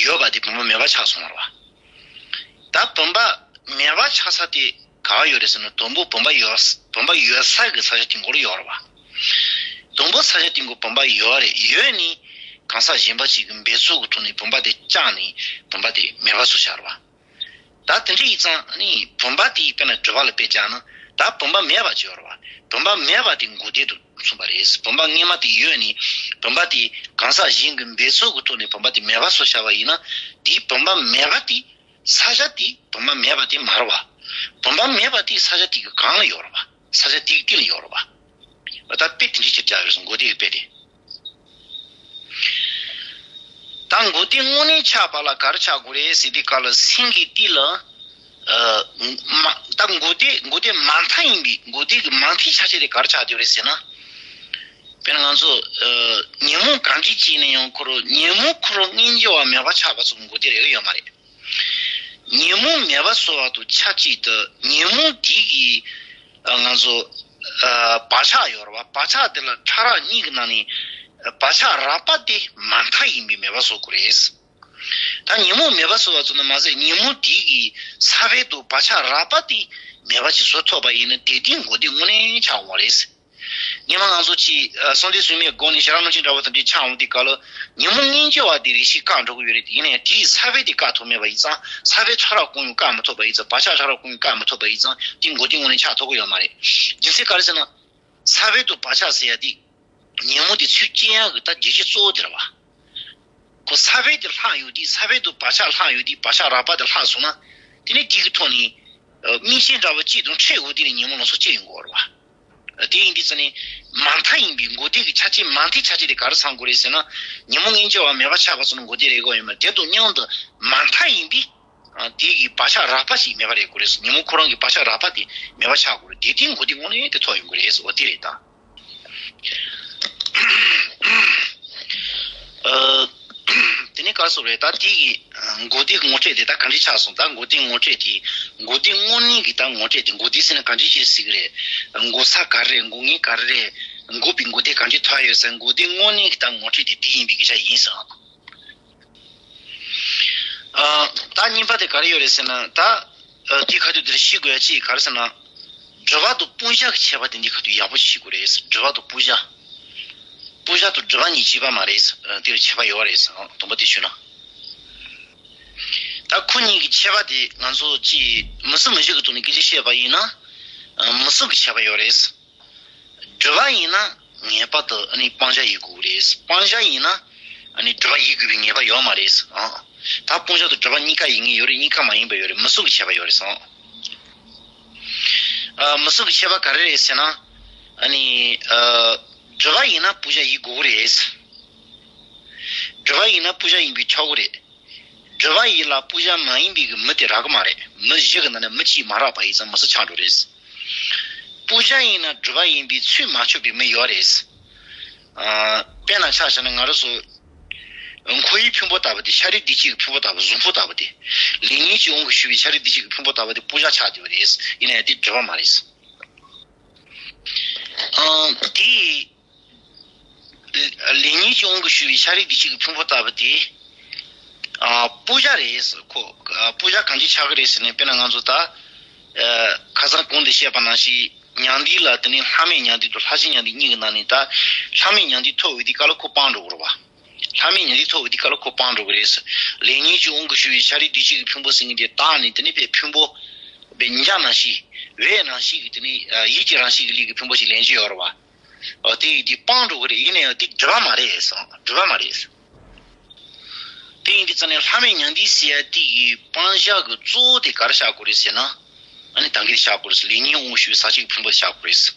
ཡོད་པ་དེ་བུམ་པ་མེད་པ་ཆགས་སོང་བ་རེད་བ། ད་བུམ་པ་མེད་པ་ཆགས་ས་དེ་ག་བ་ཡོད་རེད་ཟེར་ན། དང་པོ་བུམ་པ་ཡོད་བུམ་པ་ཡོད་ས་གི་ས་ཆ་དེ་མགོ་ལ་ཡོད་རེད་བ། དང་པོ་ས་ཆ་དེ་མགོ་བུམ་པ་ཡོད་རེད། ཡོད་ནི་གང་ཟག་གཞན་པ་གཅིག་གིས་འབད་རྩོལ་གྱི་ཐོག་ནས་བུམ་པ་དེ་བཅག་ནས་བུམ་པ་དེ་མེད་པ་བཟོས་བཞག་རེད་བ། ད་དེ་འདྲ་ཡིན་ཙང་ནི་བུམ་པ་དེ་དཔེར་ན་སྒྲིབ་པ་ལ་དཔེ་བཞག་ན་ད་བུམ་པ་མེད་པ་ཅིག་ཡོད་རེད་བ། བུམ་པ་མེད་པ་དེ་འགོག་བདེན་དུ་ མཚུངས་པ་རེད། བུམ་པ་སྔས་མ་དེ་ཡོད་ནས་བུམ་པ་དེ་གང་ཟག་གཞན་གྱི་འབད་རྩོལ་གྱི་ཐོག་ནས་བུམ་པ་དེ་མེད་པ་བཟོས་བཞག་པ་ཡིན་ན། དེའི་བུམ་པ་མེད་པ་དེ། ས་ཆ་དེ་བུམ་པ་མེད་པ་དེ་མ་རེད་བ། བུམ་པ་མེད་པ་དེ་ས་ཆ་དེ་གི་གང་ལ་ཡོད་རེད་བ། ས་ཆ་དེ་གི་སྟེང་ལ་ཡོད་རེད་བ། ད་དཔེ་དེ་འདྲ་ཅིག་བརྒྱབ་ཡོད་སོང་། མགོ་སྟེགས་ཀྱི་དཔེ་དེ། ད་མགོ་སྟེགས་དངོས་གནས་ཆགས་པ་ལ་ག་རེ་ཆགས་དགོས་རེད་ཟེར་དུས་སྐབས་ལ། སེང་གེ་དེ་ལ། ཨ། མ། ད་མགོ་སྟེགས། མགོ་སྟེགས་མ་མཐའ་ཡིན་པའི། མགོ་སྟེགས་ཀྱི་མ་མཐའི་ཆ་ཤས་དེ་ག་རེ་ཆགས་བསྡད་རེད་ཟེར་ན། དཔེར་ན་ང་ཚོ། ཨ། ཉོན་མོངས་གང་འདྲ་ཅིག་ནས་ཡང་ཁོ་རང་ཉོན་མོངས་ཁོ་རང་སྔོན་འཇོག་པ་མེད་པ་ཆགས་པ་སོགས་མགོ་སྟེགས་རེག་གི་ཡོད་མ་རེད། ཉོན་མོངས་མེད་པ་བཟོ་བ་དང་ཆབས་ཅིག་ཏུ་ཉོན་མོངས་དེ་གི། ཨ། ང་ཚོ། ཨ། བག་ཆགས་ཡོད་རེད་བ། བག་ཆགས་དེ་ལ་ཕྲ་རགས་གཉིས་ཀྱི་ནང་ནས་བག་ཆགས་རགས་པ་དེ་མ་མཐའ་ཡིན་པའི་མེད་པ་བཟོ་དགོས་རེད། ད་ཉོན་མོངས་མེད་པ་བཟོ་བ་ཙམ་དུ་མ་ཟད། ཉོན་མོངས་དེ་གི་ས་བོན་དང་བག་ཆགས་རགས་པ་དེ་མེད་པ་ཅིག་བཟོ་ཐུབ་པ་ཡིན་ན། དེ་དུས་མགོ་སྟེགས་དངོས་གནས་ཆགས་འོང་བ་རེད། སྔོན་མ་ང་ཚོ་ཅིག། ཨ། གསང་བདེ་གཟུགས་མེད་སྒོ་ནས་ཞེ་དྲག་གནོད་སྦྱིན་འདྲ་བོ་དེ་འདྲ་ཆགས་འོང་དུས་སྐབས་ལ། ཉོན་མོངས་སྔོན་འཇོག་པ་དེ་རེ་ཞིག་བཀག་འགྲོ་གི་ཡོད་རེད། ཡིན་ནའི་དེའི་ས་བོན་དེ་བཀག་ཐུབ་མེད་པ་ཡིན་ཙང་། ས་བོན་ཕྲ་རགས་གང་ཡང་བཀག་མི་ཐུབ་པ་ཡིན་ཙང་། བག་ཆགས་ཕྲ་རགས་གང་ཡང་བཀག་མི་ཐུབ་པ་ཡིན་ཙང་། དེ་མགོ་སྟེགས་དངོས་གནས་ཆགས་ཐུབ་ཀྱི་ཡོད་མ་རེད། རྒྱུ་མཚན་ག་རེ་ཟེར་ན། ས་བོན་དང་བག་ཆགས་ཟེར་ཡ་དེ། ཉོན་མོངས་དེ་ཚུར་སྐྱེ་ཡག་གི་ད་རྒྱུ་རྐྱེན་གཙོ་བོ་དེ་རེད་བ། ཁོ་ས་བོན་དེ་ལྷག་ཡོང་དུས། ས་བོན་དང་བག་ཆགས་ལྷག་ཡོང་དུས། བག་ཆགས་རགས་པ་དེ་ལྷག་སོང་ན། དེ་ནས་དེ་གི་ཐོག་ནས། ཨ། མིག་ཤེལ་འདྲ་བོ་གཅིག་དང་འཕྲད་འོང་དུས་ནས་ཉོན་མོངས་ལམ་སང་སྐྱེ་ཡོང་གི་ཡོད་རེད་བ། དེ་ཡིན་དུས་ཙ་ནས་མ་མཐའ་ཡིན་པའི་མགོ་སྟེགས་ཀྱི་ཆ་ཤས། མ་མཐའི་ཆ་ཤས་དེ་ག་རེ་ཚང་དགོས་རེད་ཟེར་ན། ཉོན་མོངས་སྔོན་འཇོག་པ་མེད་པ་ཆགས་པ་ཙམ་ལ་མགོ་སྟེགས་རེག་གི་ཡོད་མ་རེད། དེ་དང་མཉམ་དུ་མ་མཐའ་ཡིན་པའི། ཨ། དེ་གི་བག་ཆགས་རགས་པ་ཞིག་མེད་པ་རེག་དགོས་རེད། ཉོན་མོངས་ཁོ་རང་གི་བག་ཆགས་རགས་པ་དེ་མེད་པ་ཆགས་དགོས་རེད། དེ་དུས་མགོ་སྟེགས་དངོས་གནས་དེ་ཐོབ་ཡོང་གི་རེད་ཟེར་བ་དེ་རེད་ད། ཨ། དེ་ནས་ག་རེ་ཟེར་རེད། ད་དེ་གི་མགོ་སྟེགས་ངོ་སྤྲོད་དེ་ད་ག་འདྲ་ཆགས་སོང་། ད་མགོ་སྟེགས་ངོ་སྤྲོད་དེ། མགོ་སྟེགས་དངོས་གནས་ཀྱི་ད་ངོ་སྤྲོད་དེ། མགོ་སྟེགས་ཟེར་ན་ག་འདྲ་ཞིག་ཟེར་གི་རེད། མགོ་ས་ག་རེ་རེད། མགོ་རྔན་ག་རེ་རེད། མགོ་པའི་མགོ་སྟེགས་ག་འདྲ་ཐོགས་ཡོད་ཟེར། མགོ་སྟེགས་དངོས་གནས་ཀྱི་ད་ངོ་སྤྲོད་དེ་དེ་ཡིན་པའི་སྐད་ཆ་ཡིན་ཟེར། ཨ། ད་གཉིས་པ་དེ་ག་རེ་ཡོད་རེད་ཟེར་ན། ད། ཨ། དེའི་ཁ་ཐུག་དེར་ཤེས་དགོས་ཡ་ཅིག་ག་རེ་ཟེར་ན། སྒྲིབ་པ་དང་སྤོང་བྱ་གི་ཁྱད་པར་དེ་འདིའི་ཁ་ཐུག་ཡག་པོ་ཤེས་དགོས་རེད། སྒྲིབ་པ་དང་སྤོང་བྱ། སྤོང་བྱ་དང་སྒྲིབ་པ་གཉིས་གཅིག་པ་མ་རེད། ཨ། དེར་ཁྱད་པར་ཡོད་རེད་ཟེར། དང་པོ་དེ་ཞུས་ན། ད་ཁོ་གཉིས་ཀྱི་ཁྱད་པར་དེ་ང་ཚོ་ཅིག་མུ་གསུམ་མུ་བཞི་གི་ཐོག་ནས་སྐད་ཆ་བཤད་པ་ཡིན་ན། ཨ། མུ་གསུམ་གྱི་ཁྱད་པར་ཡོད་རེད། སྒྲིབ་པ་ཡིན་ན་ངེས་པར་དུ་ཨ་ནི་སྤང་བྱ་ཡིན་དགོས་རེད། སྤང་བྱ་ཡིན་ན་ཨ་ནི་སྒྲིབ་པ་ཡིན་དགོས་པའི་ངེས་པ་ཡོད་མ་རེད། ཨང་། ད་སྤང་བྱ་དང་སྒྲིབ་པ་གཉིས་ཀ་ཡིན་གྱི་ཡོད་རེད། གཉིས་ཀ་མ་ཡིན་པ་ཡོད་རེད། མུ་གསུམ་གྱི་ཁྱད་པར་ཡོད་རེད། ཨང་། ཨ། མུ་གསུམ་གྱི་ཁྱད་པར་ག་རེ་རེད་ཟེར་ན། ཨ་ནི། ཨ། སྒྲིབ་པ་ཡིན་ན་སྤང་བྱ་ཡིན་དགོས་རེད། སྒྲིབ་པ་ཡིན་ན་སྤང་བྱ་ཡིན་པས་ཁྱབ་ཀྱི་རེད། སྒྲིབ་པ་ཡིན་ལ་སྤང་བྱ་མ་ཡིན་པའི་གི་མུ་དེ་རག་གི་མ་རེད། མུ་བཞི་གི་ནང་ནས་མུ་གཅིག་མ་རག་པ་ཡིན་ཙང་མུ་གསུམ་ཆགས་འགྲོ་རེད། སྤང་བྱ་ཡིན་ན་སྒྲིབ་པ་ཡིན་པས་ཚུར་མ་ཆུད་པའི་མུ་ཡོད་རེད། ཨ། དཔེར་ན་ཆ་བཞག་ན་ང་རང་ཚོ་འཁོར་བའི་ཕུང་པོ་ལྟ་བུ་དེ། ཤཱ་རིའི་བདེ་སྐྱིད་ཀྱི་ཕུང་པོ་ལྟ་བུ། གཟུགས་ཕུང་ལྟ་བུ་དེ། ལས་ཉོན་གྱི་དབང་གིས་ཞུགས་པའི་ཤཱ་རིའི་བདེ་སྐྱིད་ཀྱི་ཕུང་པོ་ལྟ་བུ་དེ་སྤང་བྱ་ཆགས་བསྡད་པ་རེད། ཡིན་ན་ཡང་དེ་སྒྲིབ་པ་མ་རེད། ཨ། དེ། ལས་ཉོན་གྱི་དབང་གིས་ཞུགས་པའི་ཤཱ་རིའི་བདེ་སྐྱིད་ཀྱི་ཕུང་པོ་ལྟ་བུ་དེ། ཨ། སྤང་བྱ་རེད། ཁོ། ཨ། སྤང་བྱ་གང་ཅི་ཆགས་ཀྱི་རེད་ཟེར་ནས། དཔེར་ན་ང་ཚོ་ད། ཨ། ཁ་སང་གོང་དུ་བཤད་པ་ནང་བཞིན་མྱང་འདས་ལ། དེ་ནས་ལྷག་མེད་མྱང་འདས་དང་ལྷག་བྱའི་མྱང་འདས་གཉིས་ཀྱི་ནང་ནས། ད་ལྷག་མེད་མྱང་འདས་ཐོབ་འོས་དུས་སྐབས་ལ་ཁོ་སྤང་འགྲོ་དགོས་རེད་བ། ལྷག་མེད་མྱང་འདས་ཐོབ་འོས་དུས་སྐབས་ལ་ཁོ་སྤང་འགྲོ་གི་རེད། ལས་ཉོན་གྱི་དབང་གིས་ཞུགས་པའི་ཤཱ་རིའི་བདེ་སྐྱིད་ཀྱི་ཕུང་པོ་ཟེར་མཁན་དེ་དག་ནས། དེ་ནས་ཕར་ཕུང་པོ་དཔེ་འཇའ་ནང་བཞིན། འོད་ནང་བཞིན་གྱི། དེ་ནས། ཨ། ཡིད་ཀྱི་རང་བཞིན་གྱི་ལུས་ཀྱི་ཕུང་པོ་ཞིག་ལེན་རྒྱུ་ཡོད་རེད་བ། ཨོ། དེ་ཡིན་དུས་སྤང་འགྲོ་གི་རེད། ཡིན་ན་ཡང་དེ་སྒྲིབ་པ་མ་རེད་ཟེར། སྒྲིབ་པ་མ་རེད་ཟེར། དེ་ཡིན་དུས་ཙ་ནས་ལྷག་མེད་མྱང་འདས་ཟེར་ཡ་དེ་གི་སྤང་བྱ་གི་གཙོ་བོ་དེ་ག་རེ་བཞག་དགོས་རེད་ཟེར་ན། ཨ་ནི་ད་གིན་བཞག་དགོས་རེད་ཟེར། ལས་ཉོན་དབང་ཞུ་བའི་ཟག་བཅས་ཀྱི་ཕུང་པོ་དེ་བཞག་དགོས་རེད་ཟེར།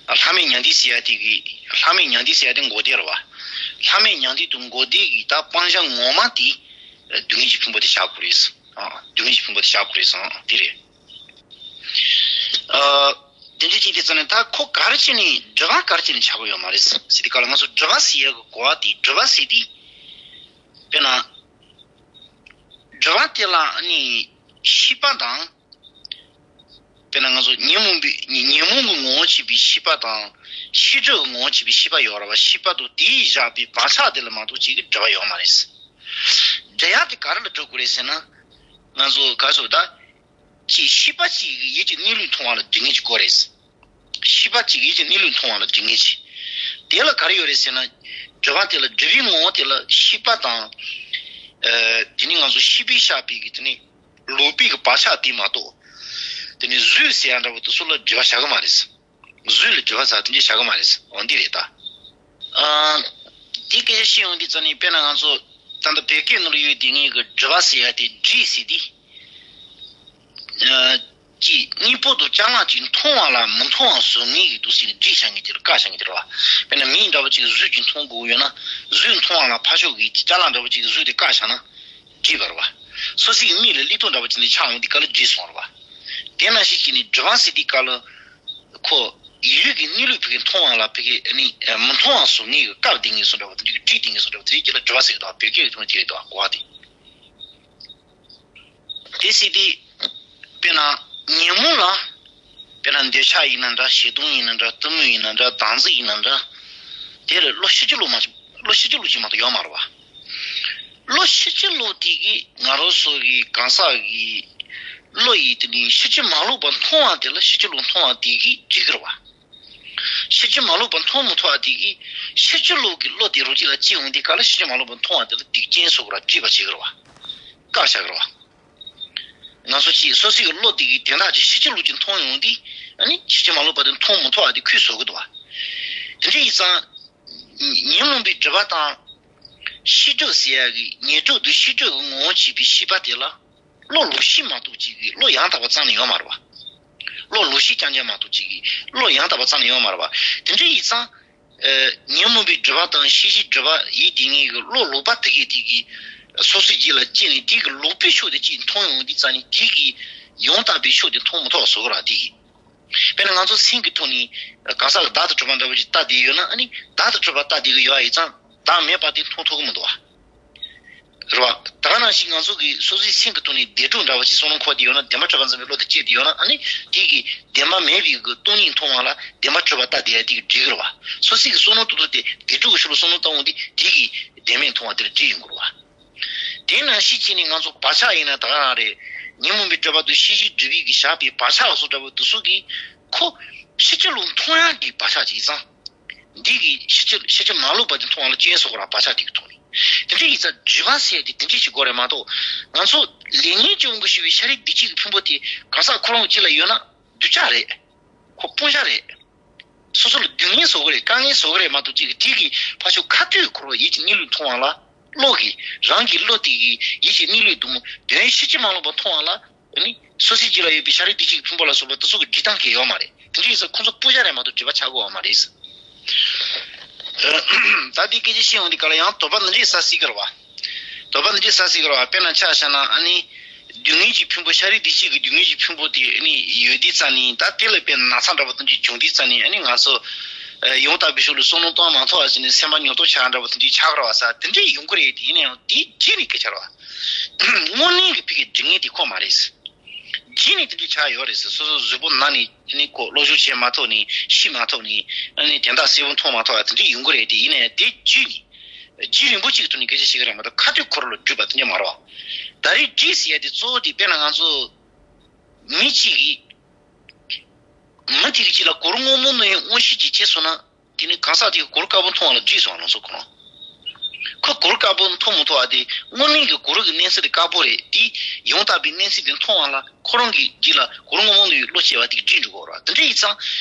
ཨ། ལྷག་མེད་མྱང་འདས་ཟེར་ཡ་དེ་གི། ལྷག་མེད་མྱང་འདས་ཟེར་ཡ་དེ་མགོ་སྟེགས་རེད་བ། ལྷག་མེད་མྱང་འདས་དང་མགོ་སྟེགས་ཀྱི་ད་སྤང་བྱ་ངོ་མ་དེ། སྡུག་བསྔལ་གྱི་ཕུང་པོ་དེ་བཞག་དགོས་རེད་ཟེར། ཨ། སྡུག་བསྔལ་གྱི་ཕུང་པོ་དེ་བཞག་དགོས་རེད་ཟེར། དེ་རེད། ཨ། དེ་འདྲ་བྱས་དུས་ཙ་ནས་ད་ཁོ་ག་རེ་བྱས་ནས། སྒྲིབ་པ་ག་རེ་བྱས་ནས་ཆགས་ཀྱི་ཡོད་མ་རེད་ཟེར་དུས་སྐབས་ལ། ང་ཚོ་སྒྲིབ་པ་ཟེར་ཡག་གི་གོ་བ་དེ། སྒྲིབ་པ་ཟེར་དུས། དཔེར་ན། སྒྲིབ་པ་དེ་ལ་ནི་ཤེས་པ་དང་། དཔེར་ན་ང་ཚོ་ཉོན་མོངས་པའི། ཉོན་མོངས་ཀྱི་ངོ་བོ་བྱས་པའི་ཤེས་པ་དང་། ཤེས་སྒྲིབ་ཀྱི་ངོ་བོ་བྱས་པའི་ཤེས་པ་ཡོད་རེད་བ། ཤེས་པ་དང་དེས་བཞག་པའི་བག་ཆགས་དེ་ལ་མ་གཏོགས་ཅིག་གི་སྒྲིབ་པ་ཡོད་མ་རེད། སྒྲིབ་ཡག་དེ་ག་རེ་ལ་སྒྲིབ་དགོས་རེད་ཟེར་ན། ང་ཚོ་ག་རེ་ཟེར་ད། ཅིག་ཤེས་པ་གཅིག་གིས་ཡིད་ཀྱི་གནས་ལུགས་མཐོང་བ་ལ་སྒྲིབ་ངེས་ཅིག་དགོས་རེད། ཤེས་པ་གཅིག་གིས་ཡིད་ཀྱི་གནས་ལུགས་མཐོང་བ་ལ་སྒྲིབ་ངེས་ཅིག། དེ་ལ་ག་རེ་ཡོད་རེད་ཟེར་ན། སྒྲིབ་པ་དེ་ལ། སྒྲིབ་པའི་ངོ་བོ་དེ་ལ་ཤེས་པ་དང་། ཨ། དེ་ནས་ང་ཚོ་ཤེས་པས་བཞག་པའི་གི། དེ་ནས་ལོག་པའི་གི་བག་ཆགས་དེ་མ་གཏོགས། དེ་ནས་བཟོད་ཟེར་ཡ་འདྲ་བོ་དེ་ཚོ་ལ་སྒྲིབ་པ་བཞག་གི་མ་རེད། གཟུགས་ལ་སྒྲིབ་པ་ཟེར་དེ་འདྲ་བྱ་གི་མ་རེད། འོ་འདི་རེད་ད། ཨ། དེ་སྐད་ཆ་བཤད་ཡོང་དུས་ཙམ་ནས་དཔེར་ན་ང་ཚོ་ད་ལྟ་བོད་སྐད་ནང་ལ་ཡོད་དེ་ངས་གི་སྒྲིབ་པ་ཟེར་ཡ་དེ་སྒྲིབ་ཟེར་དེ། ཨ། ཅིག་གཉིས་པོ་དང་ཅ་ལག་ཅིག་མཐོང་བ་ལ་མི་མཐོང་བ་བཟོ་ངེས་ཀྱི་འདུག་ཟེར་ནས་སྒྲིབ་བྱ་ངེས་དེ་ལ་བཀག་བྱ་ངེས་དེ་རེད་བ། དཔེར་ན་མི་འདྲ་བོ་ཅིག་གཟུགས་ཀྱིས་མཐོང་དགོས་ཡོད་ན་གཟུགས་མཐོང་བ་ལ་ཕར་ཕྱོགས་ཀྱི་ཅ་ལག་འདྲ་བོ་ཅིག་གཟུགས་དེ་བཀག་བྱ་ན་སྒྲིབ་པ་རེད་བ། སོ་སོའི་མིག་ལ་གློག་ཐོག་འདྲ་བོ་ཅིག་ནས་ཆགས་ཡོང་དུས་སྐབས་ལ་སྒྲིབ་སོང་རེད་བ། དེ་ནང་བཞིན་བྱས་ནས་སྒྲིབ་པ་ཟེར་དུས་སྐབས་ལ། ཁོ་ཡུལ་གྱི་གནས་ལུགས་ཕ་གི་མཐོང་བ་ལ་ཕ་གི་ནི་མི་མཐོང་བ་བཟོ་ངེས་ཀྱི་བཀག་བསྡད་ངེས་བཟོ་འདྲ་བོ་དེ་འདྲའི་སྒྲིབ་བསྡད་ངེས་བཟོ་འདྲ་བོ་དེ་རིགས་ཀྱི་ལ་སྒྲིབ་པ་ཟེར་གི་འདུག་བ། བོད་སྐད་ཀྱི་ཐོག་ནས་བྱས་འདུག་བ་གོ་བ་དེ། དེ་སྲིད་དེ། དཔེར་ན་ཉོན་མོངས་ལ། དཔེར་ན་འདོད་ཆགས་ཡིན་ན་འདྲ། ཞེ་སྡང་ཡིན་ན་འདྲ། གཏི་མུག་ཡིན་ན་འདྲ། བདག་འཛིན་ཡིན་ན་འདྲ། དེ་ལ་བློ་ཤེས་བྱ་ལུགས་མ། བློ་ཤེས་བྱ་ལུགས་ཅིག་མ་གཏོགས་ཡོད་མ་རེད་བ། བློ་ཤེས་བྱ་ལུགས་དེ་གིས་ང་རང་ཚོ་གི་གང་ཟག་གི་བློ་ཡིས་དེ་ནི་ཤེས་བྱ་མ་ལོག་པ་མཐོང་བ་དེ་ལ་ཤེས་བྱ་ལུགས་མཐོང་བ་དེ་གིས་འགྲིག་གི་རེད་བ། ཤེས་བྱ་མ་ལོག་པ་མཐོང་མི་ཐུབ་པ་དེ་གིས་ཤེས་བྱ་ལུགས་ཀྱི་བློ་དེ་རང་རྒྱུད་ལ་སྐྱེ་འོང་དུས་སྐབས་ལ་ཤེས་བྱ་མ་ལོག་པ་མཐོང་བ་དེ་ལ་སྡིག་ཅན་བཟོ་གི་རེད་བ། སྒྲིབ་པ་བྱེད་ཀྱི་རེད་བ། བཀག་བཞག་གི་རེད་བ། ང་ཚོ་ཅིག་སོ་སོའི་བློ་དེ་གིས་དོན་དག་ཅིག་ཤེས་བྱ་ལུགས་ཅིག་མཐོང་ཡོང་དུས་ཨ་ནི་ཤེས་བྱ་མ་ལོག་པ་དེ་མཐོང་མི་ཐུབ་པ་དེ་ཁོས་བཟོ་གི་འདུག་བ། དེ་འདྲ་ཡིན་ཙང་། ཉོན་མོངས་པའི་སྒྲིབ་པ་དང་། ཤེས་སྒྲིབ་ཟེར་ཡ་གི་ཉེར་སྒྲིབ་དང་ཤེས་སྒྲིབ་ཀྱི་ངོ་བོ་བྱས་པའི་ཤེས་པ་དེ་ལ། བློ་ལོག་ཤེས་མ་གཏོགས་ཅིག་གིས་བློ་ཡང་དག་པ་རྩ་ནས་ཡོད་མ་རེད་བ། བློ་ལོག་ཤེས་རྐྱང་རྐྱང་མ་གཏོགས་ཅིག་གིས་བློ་ཡང་དག་པ་རྩ་ནས་ཡོད་མ་རེད་བ། དེ་འདྲ་ཡིན་ཙང་། ཨ། ཉོན་མོངས་པའི་སྒྲིབ་པ་དང་ཤེས་བྱའི་སྒྲིབ་པ་ཡིན་དེ་ངེས་ཀྱི་བློ་ལོག་པ་དེ་གས་དེ་གིས་སོ་སོའི་རྒྱུད་ལ་སྐྱེས་ནས་དེ་གི་ལོག་པའི་ཕྱོགས་དེ་གཅིག་མཐོང་ཡོང་དུས་ཙམ་ནས་དེ་གི་ཡང་དག་པའི་ཕྱོགས་དེ་མཐོང་མི་ཐུབ་པ་བཟོ་གི་རེད་བ་དེ་གིས། དཔེར་ན་ང་ཚོ་སེམས་ཀྱི་ཐོག་ནས་གང་ཟག་གི་བདག་ཏུ་གྲུབ་པ་འདྲ་བོ་ཅིག་ལྟ་བསྡད་ཡོད་ན་ཨ་ནི་བདག་ཏུ་གྲུབ་པ་ལྟ་བསྡད་ཀྱི་ཡོད་པ་ཡིན་ཙང་བདག་མེད་པ་དེ་མཐོང་ཐུབ་ཀྱི་མི་འདུག་བ། རེད་བ། ད་ག་ནང་བཞིན་ང་ཚོ་གི་སོ་སོའི་སེམས་ཀྱི་ཐོག་ནས་བདེན་གྲུབ་འདྲ་བོ་ཅིག་བསམ་བློ་འཁོར་བསྡད་ཡོད་ན་བདེན་པ་གྲུབ་པ་འཛིན་པའི་བློ་དེ་སྐྱེས་བསྡད་ཡོད་ན་ཨ་ནི་དེ་གི་བདེན་པ་མེད་པའི་གི་སྟོང་ཉིད་མཐོང་བ་ལ་བདེན་པ་གྲུབ་པ་ལྟ་བསྡད་ཡ་དེ་གི་འགྲིག་གི་རེད་བ། སོ་སོའི་གི་བསམ་བློ་ཏོག་ཏོག་དེ་བདེན་གྲུབ་ཀྱི་ཕྱོགས་ལ་བསམ་བློ་བཏང་འོང་དུས་དེ་གི་བདེན་མེད་མཐོང་བ་དེ་ལ་འགྲིག་ཡོང་གི་རེད་བ། དེ་ནང་བཞིན་བྱས་ནས་ང་ཚོ་བག་ཆགས་ཡིན་ན་ད་ག་རང་རེད། ཉོན་མོངས་པའི་སྒྲིབ་པ་དང་ཤེས་བྱའི་སྒྲིབ་པའི་གི་བཞག་པའི་བག་ཆགས་སོགས་འདྲ་བོ་དེ་ཚོ་གིས་ཁོ་ཤེས་བྱ་ལུགས་མཐོང་ཡག་གི་བག་ཆགས་ཅིག་ཡིན་ཙང་། འདི་གི་ཤེས་བྱ་ཤེས་བྱ་མ་ལོག་པ་དེ་མཐོང་བ་ལ་སྐྱོན་གསོག་གི་རེད་བག་ཆགས་དེ་གི་ཐོག་ནས། དེ་འདྲ་ཡིན་ཙང་སྒྲིབ་པ་ཟེར་དེ་དེ་འདྲ་ཞིག་དགོས་རེད་མ་གཏོགས། ང་ཚོ་ལས་ངན་སྤྱོད་འགོ་ཞུ་བའི་ཤ་རིགས་སྡིག་བྱེད་ཀྱི་ཕུང་པོ་དེ་གང་ཟག་ཁོ་རང་གི་རྒྱུད་ལ་ཡོད་ན་སྡུག་ཅག་རེད། ཁོ་སྤུན་ཞག་རེད། སོ་སོ་ལ་སྡུག་བསྔལ་བཟོ་གི་རེད། དཀའ་ངལ་བཟོ་གི་རེད་མ་གཏོགས་ཅིག་གི་དེ་གི་ཕར་ཕྱོགས་ཁ་ཐུག་འཁོར་བ་ཡིད་ཀྱི་གནས་ལུགས་མཐོང་བ་ལ། བློ་གི་རང་གི་བློ་དེ་གི་ཡིད་ཀྱི་གནས་ལུགས་དུ་མོ་དོན་ཤེས་བྱ་མ་ལོག་པ་མཐོང་བ་ལ་ནི་སོ་སོའི་རྒྱུད་ལ་ཡོད་པའི་ཤ་རིགས་སྡིག་བྱེད་ཀྱི་ཕུང་པོ་ལ་སོགས་པ་དེ་ཚོ་གི་སྒྲིབ་སྟངས་གང་ཡང་ཡོད་མ་རེད། དེ་འདྲ་ཡིན་ཙང་ཁོང་ཚོ་སྤུན་ཞག་རེད་མ་གཏོགས་སྒྲིབ་པ་ཆགས་ཀྱི་ཡོད་མ་རེད། ད་དེ་སྐད་ཆ་བཤད་ཡོང་དུས་ག་ལ་ཡང་དོགས་པ་འདི་འདྲའི་ས་སྲིད་ཀྱི་རེད་བ། དོགས་པ་འདི་འདྲའི་ས་སྲིད་ཀྱི་རེད་བ། དཔེར་ན་ཆ་བཞག་ན་ཨ་ནི། སྡུག་བསྔལ་གྱི་ཕུང་པོ་ཤ་རིགས་སྡིག་བྱེད་ཀྱི་སྡུག་བསྔལ་གྱི་ཕུང་པོ་དེ་ཨ་ནི་ཡོད་དུས་ཙམ་ནས་ད་དེ་ལ་དཔེར་ན་ན་ཚ་འདྲ་བོ་དེ་འདྲ་བྱུང་དུས་ཙམ་ནས་ཨ་ནི་ང་ཚོ། ཡང་དག་པའི་ཕྱོགས་ལ་བསམ་བློ་གཏོང་མ་ཐུབ་པ་བྱས་ནས་སེམས་པ་ཉོབ་ཏོ་ཆགས་འདྲ་བོ་དེ་འདྲའི་ཆགས་ཀྱི་རེད་བ་ས་དེ་འདྲའི་ཡོང་གི་རེད་དེ་ཡིན་ན་ཡང་དེའི་རྗེས་ནས་སྐད་ཆ་རེད་བ། དངོས་གནས་ཀྱི་ཕ་གི་སྒྲིབ་ངན་དེ་ཁོ་མ་རེད། རྗེས་ནས་དེ་འདྲའི་ཆགས་ཡོད་རེད་ཟེར། སོ་སོ་གཟུགས་པོ་ན་ནས་ནི་ཁོ་བློ་སྦྱོང་བྱེད་མ་ཐུབ་ནས་ཤི་མ་ཐུབ་ནས་ཨ་ནི་དེ་འདྲ་གསལ་པོ་མཐོང་མ་ཐུབ་པ་དེ་འདྲ་ཡོང་གི་རེད་དེ་ཡིན་ནའི་དེ་རྗེས་ནས་རྗེས་རིང་པོ་གཅིག་གི་ཐོག་ནས་སྐད་ཆ་བཤད་ཀྱི་རེད་མ་གཏོགས་ཁ་ཐུག་ཁོ་རང་ལ་སྒྲིབ་པ་དེ་འདྲ་མ་རེད་བ། ད་རེས་སྒྲིབ་ཟེར་ཡ་དེ་གཙོ་བོ་དེ་དཔེར་ན་ང་ཚོ་མི་གཅིག་གིས་མི་དེ་གི་རྗེས་ལ་གུ་རུ་སྔོན་མོ་ནས་མངོན་ཤེས་ཀྱིས་བྱས་སོང་ན། དེ་ནི་གང་ཟག་དེས་གུ་རུ་དཀར་པོ་མཐོང་བ་ལ་སྒྲིབ་སོང་བ་ལ་སོགས་ཁོ་རང་། ཁོ་གུ་རུ་དཀར་པོ་མཐོང་མི་ཐུབ་པ་དེ་དངོས་གནས་ཀྱི་གུ་རུ་གི་གནས་ཚུལ་དེ་དཀར་པོ་རེད་དེ། ཡང་དག་པའི་གནས་ཚུལ་དེ་མཐོང་བ་ལ་ཁོ་རང་གི་རྒྱུད་ལ་གུ་རུ་སྔོན་མོ་ནས་བློ་སྐྱེ་བ་དེ་སྒྲིབ་འགྲོ་གི་རེད། དེ་འདྲ་ཡིན་ཙང་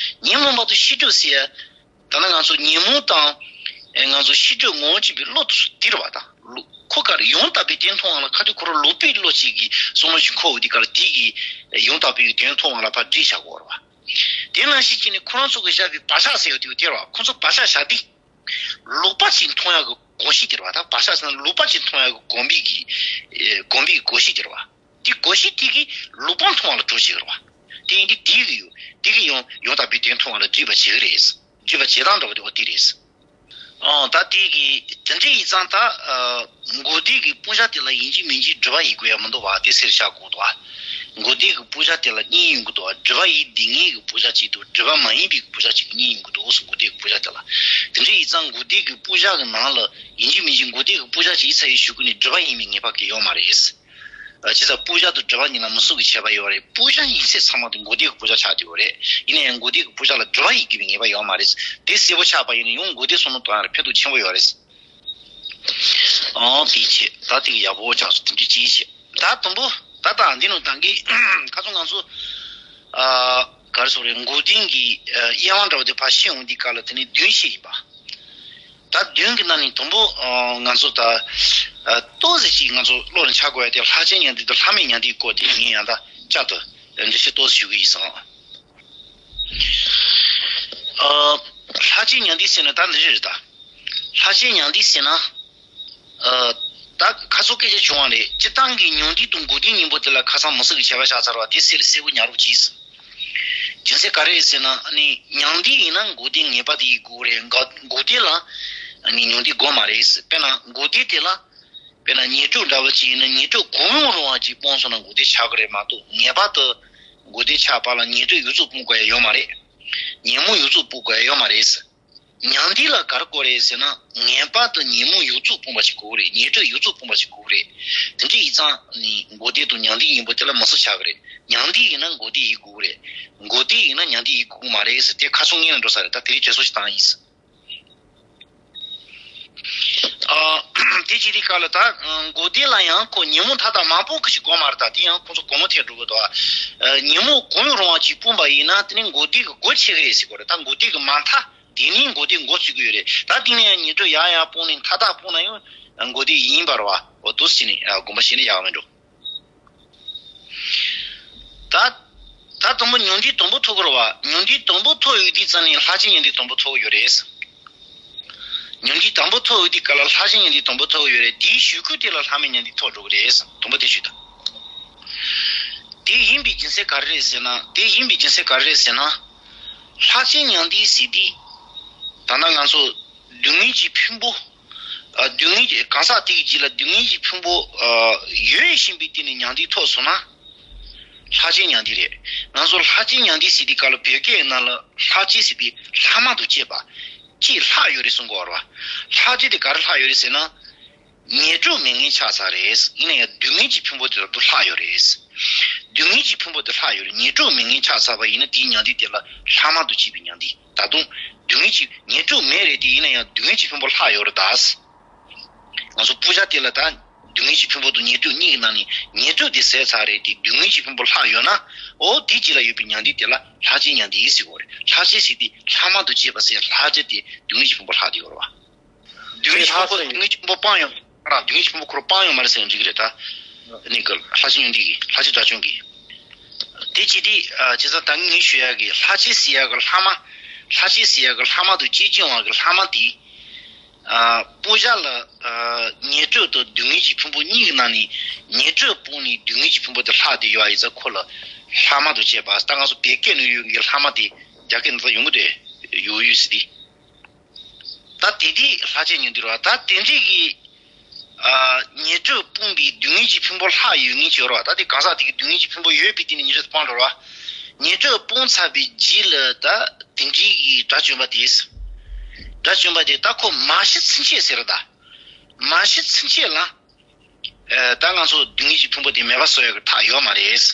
ཉོན་མོངས་པ་དང་ཤེས་སྒྲིབ་ཟེར་ཡ། ད་ནི་ང་ཚོ་ཉོན་མོངས་དང་། ང་ཚོ་ཤེས་སྒྲིབ་ངོ་བོ་གཅིག་པའི་བློ་དེ་ཚོ་དེ་རེད་བ་ད། ཁོ་གར་ཡང་དག་པའི་དོན་མཐོང་བ་ལ་ཁ་ཐུག་ཁོ་རང་ལོག་པའི་བློ་གཅིག་གིས་བསམ་བློ་ཞིག་འཁོར་འོང་དུས་ག་ལ་དེ་གིས་ཡང་དག་པའི་དོན་མཐོང་བ་ལ་ཕར་སྒྲིབ་བྱ་དགོས་རེད་བ། དེ་ནང་བཞིན་བྱས་ནས་ཁོ་རང་ཚོ་གིས་བཞག་པའི་བག་ཆགས་ཟེར་ཡོད་དུས་དེ་རེད་བ། ཁོ་ཚོ་བག་ཆགས་བཞག་དུས། ལོག་པ་ཅིག་མཐོང་ཡག་གི་གོམས་གཤིས་དེ་རེད་བ། ད་བག་ཆགས་ཟེར་ན་ལོག་པ་ཅིག་མཐོང་ཡག་གི་གོམས་པའི་གི། གོམས་པའི་གོམས་གཤིས་དེ་རེད་བ། དེ་གོམས་གཤིས་དེ་གིས་ལོག་པ་མཐོང་བ་ལ་གྲོགས་བྱེད་ཀྱི་རེད་བ། དེ་ཡིན་དུས་དེ་གིས་ཡང་དེ་གིས་ཡང་ཡང་དག་པའི་དོན་མཐོང་བ་ལ་སྒྲིབ་པ་བྱེད་ཀྱི་རེད། སྒྲིབ་པ་བྱེད་སྟངས་འདྲ་བོ་དེ་འོ་དེ་རེད། ཨང་། ད་དེ་གི་དེ་འདྲ་ཡིན་ཙང་ད་ཨ་མགོ་ཐོག་གི་སྤུ་ཞྭ་དེ་ལ་ཡིན་གཅིག་མིན་གཅིག་སྒྲིབ་པ་ཡིན་དགོས་ཡ་མི་འདུག་བ། དེ་ཟེར་བཞག་དགོས་འདུག་བ། མགོ་ཐོག་གི་སྤུ་ཞྭ་དེ་ལ་གཉིས་ཡོང་གི་འདུག་བ། སྒྲིབ་པ་ཡིན་བསྡད་མཁན་གྱི་སྤུ་ཞྭ་གཅིག་འདུག་སྒྲིབ་པ་མ་ཡིན་པའི་སྤུ་ཞྭ་གཅིག་གཉིས་ཡོང་གི་འདུག་ཟེར། མགོ་ཐོག་གི་སྤུ་ཞྭ་དེ་ལ། དེ་འདྲ་ཡིན་ཙང་མགོ་ཐོག་གི་སྤུ་ཞྭ་གི་ནང་ལ་ཡིན་གཅིག་མིན་གཅིག་མགོ་ཐོག་གི་སྤུ་ཞྭ་གཅིག་ཡིན་ས་ཡི་གཞུག་གུ་ནས་སྒྲིབ་པ་ཡིན་པའི་ངེས་པ་གང་ཡང་ཡོད་མ་རེད། ཨ། བྱས་ཙང་སྤུ་ཞྭ་དང་སྒྲིབ་པ་གཉིས་ལ་མི་སུ་གི་ཁྱད་པར་ཡོད་རེད། སྤུ་ཞྭ་ཡིན་ཚད་ཚང་མ་དེ་མགོ་ཐོག་གི་སྤུ་ཞྭ་ཆགས་བསྡད་ཡོད་རེད། ཡིན་ན་ཡང་མགོ་ཐོག་གི་སྤུ་ཞྭ་ལ་སྒྲིབ་པ་ཡིན་དགོས་པའི་ངེས་པ་ཡོད་མ་རེད། དེ་གསལ་པོ་ཆགས་པ་ཡིན་ན་ཡང་མགོ་ཐོག་བསམ་བློ་གཏོང་ཡ་ལ་ཕན་ཐོགས་ཆེན་པོ་ཡོད་རེད། ཨང་། དེ་བྱས་ད་དེ་གི་ཡག་པོ་ཆགས་སོང་། དེ་འདྲ་ཅིག་བྱས། ད་དང་པོ་ད་ལྟ་འདི་ནང་ད་གིན་ཁ་སང་ང་ཚོ་ཨ་ག་ སོགས་རེད། འགོག་བདེན་གྱི་ཨ་དབྱེ་བ་འདྲ་བོ་དེ་ཕར་ཤེས་འོང་དུས་སྐབས་ལ་དེ་ནི་བདུན་ཞིག་ཡིན་པ། ད་བདུན་གྱི་ནང་ནས་དང་པོ་ཨ་ང་ཚོ་ད་ཨ་ཏོག་ཙམ་ཞིག་ང་ཚོ་བློ་ལ་འཆར་དགོས་ཡ་དེ་ལྷག་བཅས་ཉམས་བདེ་དང་ལྷག་མེད་ཉམས་བདེའི་སྐོར་དེ་ངས་ཡང་ད་བསྐྱར་དུ་འགྲེལ་བཤད་ཏོག་ཙམ་ཞུ་གི་ཡིན་སོང་། ཨ་ལྷག་བཅས་ཉམས་བདེ་ཟེར་ན་ད་འདི་རེད་ད། ལྷག་བཅས་ཉམས་བདེ་ཟེར་ན། ཨ་ད་ཁ་སང་སྐད་ཆ་བྱུང་བ་རེད། སྤྱིར་བཏང་གི་ཉམས་བདེ་དང་འགོག་བདེ་གཉིས་པོ་དེ་ལ་ཁ་སང་མི་སུ་གི་ཁྱད་པར་བཞག་ཚར་བ་དེ་གསལ་ལ་གསལ་པོ་ཉར་རོགས་གྱིས། རྒྱུ་མཚན་ག་རེ་རེད་ཟེར་ན་ཨ་ནི་ཉམས་བདེ་ཡིན་ན་འགོག་བདེ་ངེས་པར་དུ་ཡིན་དགོས་རེད། འགོག་འགོག་བདེ་ལ་ཨ་ནི་ཉམས་བདེ་དགོས་མ་རེད། དཔེར་ན་འགོག་བདེ་དེ་ལ་དཔེར་ན་ཉེར་དྲུག་འདྲ་བོ་ཅིག་ཡིན་ན་ཉེར་དྲུག་གང་ཡང་རུང་བ་ཅིག་སྤུངས་སོང་ན་འགོག་བདེ་ཆགས་ཀྱི་རེད་མ་གཏོགས་ངེས་པར་དུ་འགོག་བདེ་ཆགས་པ་ལ་ཉེར་དྲུག་ཡོངས་རྫོགས་སྤུངས་དགོས་ཡ་ཡོད་མ་རེད། ཉོན་མོངས་ཡོངས་རྫོགས་སྤུངས་དགོས་ཡ་ཡོད་མ་རེད། ཉམས་བདེ་ལ་ག་རེ་དགོས་རེད་ཟེར་ན་ངེས་པར་དུ་ཉོན་མོངས་ཡོངས་རྫོགས་སྤུངས་པ་ཞིག་དགོས་རེད། ཉེར་དྲུག་ཡོངས་རྫོགས་སྤུངས་པ་ཞིག་དགོས་རེད། དེ་འདྲ་ཡིན་ཙང་ནི་འགོག་བདེ་དང་ཉམས་བདེ་གཉིས་པོ་དེ་ལ་མི་སུ་ཆགས་ཀྱི་རེད། ཉམས་བདེ་ཡིན་ན་འགོག་བདེ་ཡིན་དགོས་རེད། འགོག་བདེ་ཡིན་ན་ཉམས་བདེ་ཡིན་དགོས་མ་རེད་ཟེར་དེ་ཁ་སང་སྔོན་ལ་འགྲོ་ས་རེད། ད་དེ་རིང་དྲན་གསོ་ཞིག་བཏང་ཡིན་ཟེར། ཨ་དེ་བྱེད་དུས་སྐབས་ལ་ད་འགོག་བདེ་ལ་ཡང་ཁོ་ཉོན་མོངས་མཐའ་དག་མ་སྤུངས་ཀྱི་ཞིག་དགོས་མ་རེད། ད་དེ་ཡང་ཁོང་ཚོ་གོང་མ་ཐད་འགྲོ་གི་འདུག་ཨ་ཉོན་མོངས་གང་ཡང་རུང་བ་ཅིག་སྤུངས་པ་ཡིན་ན་དེ་ནི་འགོག་བདེ་གི་སྒོ་ཕྱེ་གི་རེད་ཟེར་གོ་རེད། ད་འགོག་བདེ་གི་མ་མཐའ་དེ་ནི་འགོག་བདེ་འགོ་ཚུགས་ཀྱི་ཡོད་རེད། ད་དེ་ནི་ཡང་ཉེར་དྲུག་ཡང་ཡང་སྤུངས་ནས་མཐའ་དག་སྤུངས་ན་ཡང་འགོག་བདེ་ཡིན་པ་རེད་བ། འོ་འདུག་སེ་བྱས་ནས་དགོངས་པ་བཞེས་ན་ཡག་མི་འགྲོ། ད་ད་དང་པོ་ཉམས་བདེ་དང་པོ་ཐོབ་ཀྱི་རེད་བ། ཉམས་བདེ་དང་པོ་ཐོབ་ཡོད་དུས་ཙམ་ནས་ལྷག་བཅས་ཉམས་བདེ་དང་པོ་ཐོབ་ཀྱི་ཡོད་རེད། ཉམས་བདེ་དང་པོ་ཐོབ་ཡོད་དུས་སྐབས་ལ་ལྷག་བཅས་ཉམས་བདེ་དང་པོ་ཐོབ་ཀྱི་ཡོད་རེད། དེའི་གཞུག་གུ་དེ་ལ་ལྷག་མེད་ཉམས་བདེ་ཐོབ་འགྲོ་གི་རེད། དང་པོ་དེ་ཞུས་དང་། དེ་ཡིན་པའི་རྒྱུ་མཚན་ག་རེ་རེད་ཟེར་ན། དེ་ཡིན་པའི་རྒྱུ་མཚན་ག་རེ་རེད་ཟེར་ན། ལྷག་བཅས་ཉམས་བདེ་ཟེར་དུས། ད་ལྟ་ང་ཚོ་སྡུག་བསྔལ་གྱི་ཕུང་པོ། ཨ་སྡུག་བསྔལ་གྱི་གང་ཟག་དེ་གི་རྒྱུད་ལ་སྡུག་བསྔལ་གྱི་ཕུང་པོ་ཨ་ཡོད་བཞིན་པའི་སྟེང་ནས་ཉམས་བདེ་ཐོབ་སོང་ན། ལྷག་བཅས་ཉམས་བདེ་རེད། ང་ཚོ་ལྷག་བཅས་ཉམས་བདེ་ཟེར་དུས་སྐབས་ལ་བོད་སྐད་ནང་ལ་ལྷག་བཅས་ཟེར་དུས་ལྷག་མ་དང་བཅས་པ། གཅིག་ལྷག་ཡོད་རེད་གསུང་གི་ཡོད་རེད་བ། ལྷག་བཅས་དེ་ག་རེ་ལྷག་ཡོད་རེད་ཟེར་ན། ཉེར་དྲུག་མེད་མཁན་ཆགས་ཚར་རེད། ཡིན་ན་ཡང་སྡུག་བསྔལ་གྱི་ཕུང་པོ་དེ་ལ་དུ་ལྷག་ཡོད་རེད། སྡུག་བསྔལ་གྱི་ཕུང་པོ་དེ་ལྷག་ཡོད་རེད། ཉེར་དྲུག་མེད་མཁན་ཆགས་ཚར་བ་ཡིན་ན་དེའི་ཉམས་བདེ་དེ་ལ་ལྷག་མ་དང་བཅས་པའི་ཉམས་བདེ། ད་དུང་སྡུག་བསྔལ་གྱི་ཉེར་དྲུག་མེད་རེད་དེ། ཡིན་ན་ཡང་སྡུག་བསྔལ་གྱི་ཕུང་པོ་ལྷག་ཡོད་རེད་ད། ང་ཚོ་སྤུ་ཞྭ་དེ་ལ་ད་སྡུག་བསྔལ་གྱི་ཕུང་པོ་དང་ཉེར་དྲུག་གཉིས་ཀྱི་ནང་ནས་ཉེར་དྲུག་དེ་ཟད་ཚར་རེད་དེ། སྡུག་བསྔལ་གྱི་ཕུང་པོ་ལྷག་ཡོད་ན། འོ་དེ་རྗེས་ལ་ཡོད་པའི་ཉམས་བདེ་དེ་ལ་ལྷག་བཅས་ཉམས་བདེ་ཟེར་གྱི་ཡོད་རེད། ལྷག་བཅས་ཟེར་དེ་ལྷག་མ་དང་བཅས་པ་ཟེར། ལྷག་བཅས་དེ་སྡུག་བསྔལ་གྱི་ཕུང་པོ་ལྷག་བསྡད་ཡོད་རེད་བ། སྡུག་བསྔལ་གྱི་ཕུང་པོ་སྡུག་བསྔལ་གྱི་ཕུང་པོ་སྤངས་ཡོད་ར། སྡུག་བསྔལ་གྱི་ཕུང་པོ་ཁོ་རང་སྤངས་ཡོད་མ་རེད་ཟེར་ན་འགྲིག་གི་རེད་ད། ནི་གི་ལྷག་བཅས་ཉམས་བདེ་གི་ལྷག་བཅས་དགྲ་བཅོམ་གི། དེ་ཅི་སྟེ་ཨ་བྱས་ཙང་ད་ངས་ཞུ་ཡག་གི་ལྷག་བཅས་ཟེར་ཡག་གི་ལྷག་མ། ལྷག་བཅས་ཟེར་ཡག་གི་ལྷག་མ་དང་བཅས་བཅོས་བ་གི་ལྷག་མ་དེ། ཨ་སྤུ་ཞྭ་ལ་ཨ་ཉེར་དྲུག་དང་སྡུག་བསྔལ་གྱི་ཕུང་པོ་གཉིས་ཀྱི་ནང་ནས་ཉེར་དྲུག་སྤངས་ནས་སྡུག་བསྔལ་གྱི་ཕུང་པོ་དེ་ལྷག་བསྡད་ཡོད་པ་ཡིན་ཙང་ཁོ་ལ་ལྷག་མ་དང་བཅས་པ། ད་ང་ཚོ་བོད་སྐད་ནང་ཡོད་ཀྱི་ལྷག་མ་དེ་རྒྱ་སྐད་ནང་ད་ཡོང་གི་འདུག་ཡོད་ཡོད་ཟེར་དེ། ད་དེ་དེ་ལྷག་བཅས་ཉམས་བདེ་རེད་བ། ད་དེ་འདྲས་ཀྱི་ཨ་ཉེར་དྲུག་སྤངས་པའི་སྡུག་བསྔལ་གྱི་ཕུང་པོ་ལྷག་ཡོད་ངེས་ཀྱི་ཡོད་རེད་བ། ད་དེ་གང་ཟག་དེ་གི་སྡུག་བསྔལ་གྱི་ཕུང་པོ་ཡོད་པའི་སྟེང་ནས་ཉེར་དྲུག་སྤངས་འགྲོ་རེད་བ། ཉེར་དྲུག་སྤངས་ཚར་བའི་རྗེས་ལ་ད་དེ་འདྲས་ཀྱི་དགྲ་བཅོམ་པ་དེ། དགྲ་བཅོམ་པ་དེ་ད་ཁོ་མ་ཤི་ཚུན་ཆད་ཟེར་རེད་ད། མ་ཤི་ཚུན་ཆད་ལ་ཨ་ད་ང་ཚོ་སྡུག་བསྔལ་གྱི་ཕུང་པོ་དེ་མེད་པ་བཟོ་ཡག་གི་ཐབས་ཡོད་མ་རེད།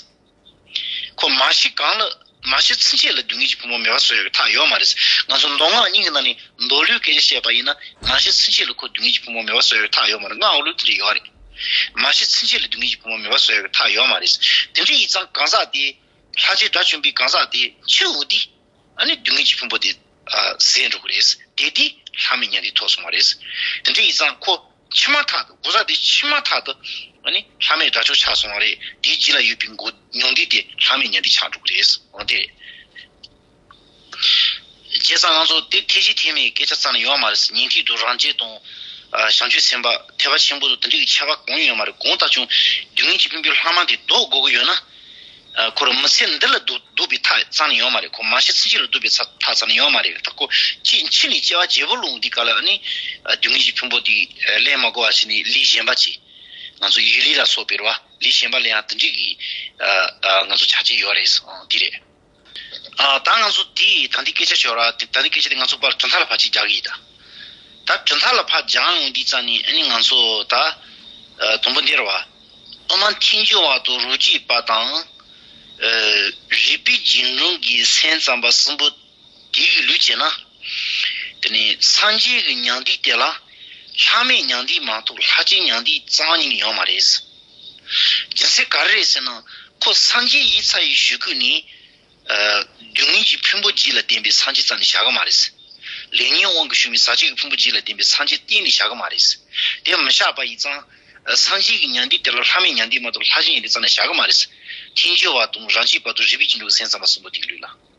ཁོ་མ་ཤི་གོང་ལ་མ་ཤི་ཚུན་ཆད་ལ་སྡུག་བསྔལ་གྱི་ཕུང་པོ་མེད་པ་བཟོ་ཡག་གི་ཐབས་ཡོད་མ་རེད། ང་ཚོ་མདོ་སྔགས་གཉིས་ཀྱི་ནང་ནས་མདོ་ལུགས་སྐད་ཆ་བཤད་པ་ཡིན་ན་མ་ཤི་ཚུན་ཆད་ལ་ཁོ་སྡུག་བསྔལ་གྱི་ཕུང་པོ་མེད་པ་བཟོ་ཡག་གི་ཐབས་ཡོད་མ་རེད། སྔགས་འོག་ལུགས་དེ་འདྲ་ཡོད་རེད། མ་ཤི་ཚུན་ཆད་ལ་སྡུག་བསྔལ་གྱི་ཕུང་པོ་མེད་པ་བཟོ་ཡག་གི་ཐབས་ཡོད་མ་རེད། དེ་འདྲ་ཡིན་ཙང་གང་ཟག་དེ་ལྷག་བཅས་དགྲ་བཅོམ་པའི་གང་ཟག་དེ་འཆི་འོ་དེ། ཨ་ནི་སྡུག་བསྔལ་གྱི་ཕུང་པོ་དེ་ཨ་ཟད་འགྲོ་གི་རེད། དེ་དེ་ལྷག་མེད་ཉམས་བདེ་ཐོབ་སོང་བ་རེད། དེ་འདྲ་ཡིན་ཙང་ཁོ་འཆི་མ་ཐག་ཏུ་གང་ཟག་དེ་འཆི་མ་ཐག་ཏུ་ཨ་ནི་ལྷག་མེད་དགྲ་བཅོམ་ཆགས་སོང་བ་རེད། དེའི་རྗེས་ལ་ཡོད་པའི་འགོག་ཉམས་བདེ་དེ་ལྷག་མེད་ཉམས་བདེ་ཆགས་འགྲོ་གི་རེད། འོ་དེ་རེད། བྱས་ཙང་ང་ཚོ་དེ་ཐེག་ཆེན་ཐེག་དམན་གྱི་སྐད་ཆ་རྩ་ནས་ཡོད་མ་རེད། ཉན་ཐོས་དང་རང་རྒྱལ་དང་། ཨ་བྱང་ཆུབ་སེམས་དཔའ་ཐེག་པ་ཆེན་པོ་དང་དེ་འདྲ་གི་ཁྱད་པར་གང་ཡང་ཡོད་མ་རེད། གང་ལྟར་ཀྱང་སྡུག་བསྔལ་གྱི་ཕུང་པོའི་ལྷག་མ་དེ་ལྡོག་དགོས་ཀྱི་ཡོད་ན། ཨ་ཁོ་རང་མི་ཚེ་འདི་ལ་ལྡོག་ལྡོག་པའི་ཐབས་རྩ་ནས་ཡོད་མ་རེད། ཁོ་མ་ཤི་ཚུན་ཆད་ལ་ལྡོག་པའི་ཐབས་རྩ་ནས་ཡོད་མ་རེད། ད་ཁོ་ཅིག་འཆི་ནས་སྐྱེ་བ་བརྒྱད་པོ་ལ་འོང་དུས་སྐབས་ལ་ཨ་ནི་ཨ་སྡུག་བསྔལ་གྱི་ཕུང་པོ་དེ་ལེན་མ་དགོས་པ་བྱས་ནས་ལས་གཞན་པ་ཅིག་ང་ཚོ་ཡུལ་ལས་ལ་སོགས་པའི་རེད་བ། ལས་གཞན་པ་ལ་ཡང་དེ་འདྲའི་གི་ཨ་ཨ་ང་ཚོ་ཆ་རྐྱེན་ཡོད་རེད། ཨང་དེ་རེད། ཨ་ད་ང་ཚོ་དེ་ད་འདི་སྐད་ཆ་ཤོད་ར། དེ་ད་འདི་སྐད་ཆ་དེ་ང་ཚོ་པར་གྲུབ་མཐའ་ལ་ཕར་ཅིག་རྒྱག་གི་ཡིན་ད། ད་གྲུབ་མཐའ་ལ་ཕར་སྦྱངས་ཡོང་དུས་ཙང་ནི་ཨ་ནི་ང་ཚོ་ད་ཨ་དང་པོ་འདི་རེད་བ། དབུ་མ་མཐའ་འཇུག་པ་དང་རོ་གཅིག་པ་དང་། ཨ་རིགས་པའི་རྒྱུན་འཁྱོངས་ཀྱི་སེམས་ཙམ་པ་གསུམ་པོ་དེ་གི་ལུགས་བྱས་ན། དེ་ནི་སངས་རྒྱས་ཀྱི་ཉམས་བདེ་དེ་ལ་ལྷག་མེད་ཉམས་བདེ་མ་གཏོགས་ལྷག་བཅས་ཉམས་བདེ་རྩ་བ་ཉིད་ནས་ཡོད་མ་རེད། རྒྱུ་མཚན་ག་རེ་རེད་ཟེར་ན་ཁོ་སངས་རྒྱས་ཡིན་ཚར་བའི་གཞུག་གུ་ནས། ཨ་སྡུག་ གྱི་ཕུང་པོ་བརྒྱད་ལ་ལྡན་པའི་སངས་རྒྱས་རྩ་ནས་བཞག་གི་མ་རེད། ལས་ཉོན་དབང་གིས་བྱུང་བའི་ཟག་བཅས་ཀྱི་ཕུང་པོ་བརྒྱད་ལ་ལྡན་པའི་སངས་རྒྱས་གཏན་ནས་བཞག་གི་མ་རེད། དེ་མི་བཞག་པ་ཡིན་ཙང་། སངས་རྒྱས་ཀྱི་ཉང་བསྡུས་དེ་ལ་ལྷ་མིའི་ཉང་བསྡུས་མ་གཏོགས་ལྷ་ཆེན་ཉང་བསྡུས་རྩ་ནས་བཞག་གི་མ་རེད། ཐལ་འགྱུར་བ་དང་རང་རྒྱུད་བར་དུ་རིགས་པས་ཀྱང་འགྲོ་གི་སེམས་ཙམ་པ་གསུམ་པོ་དེའི་ལུགས་ལ།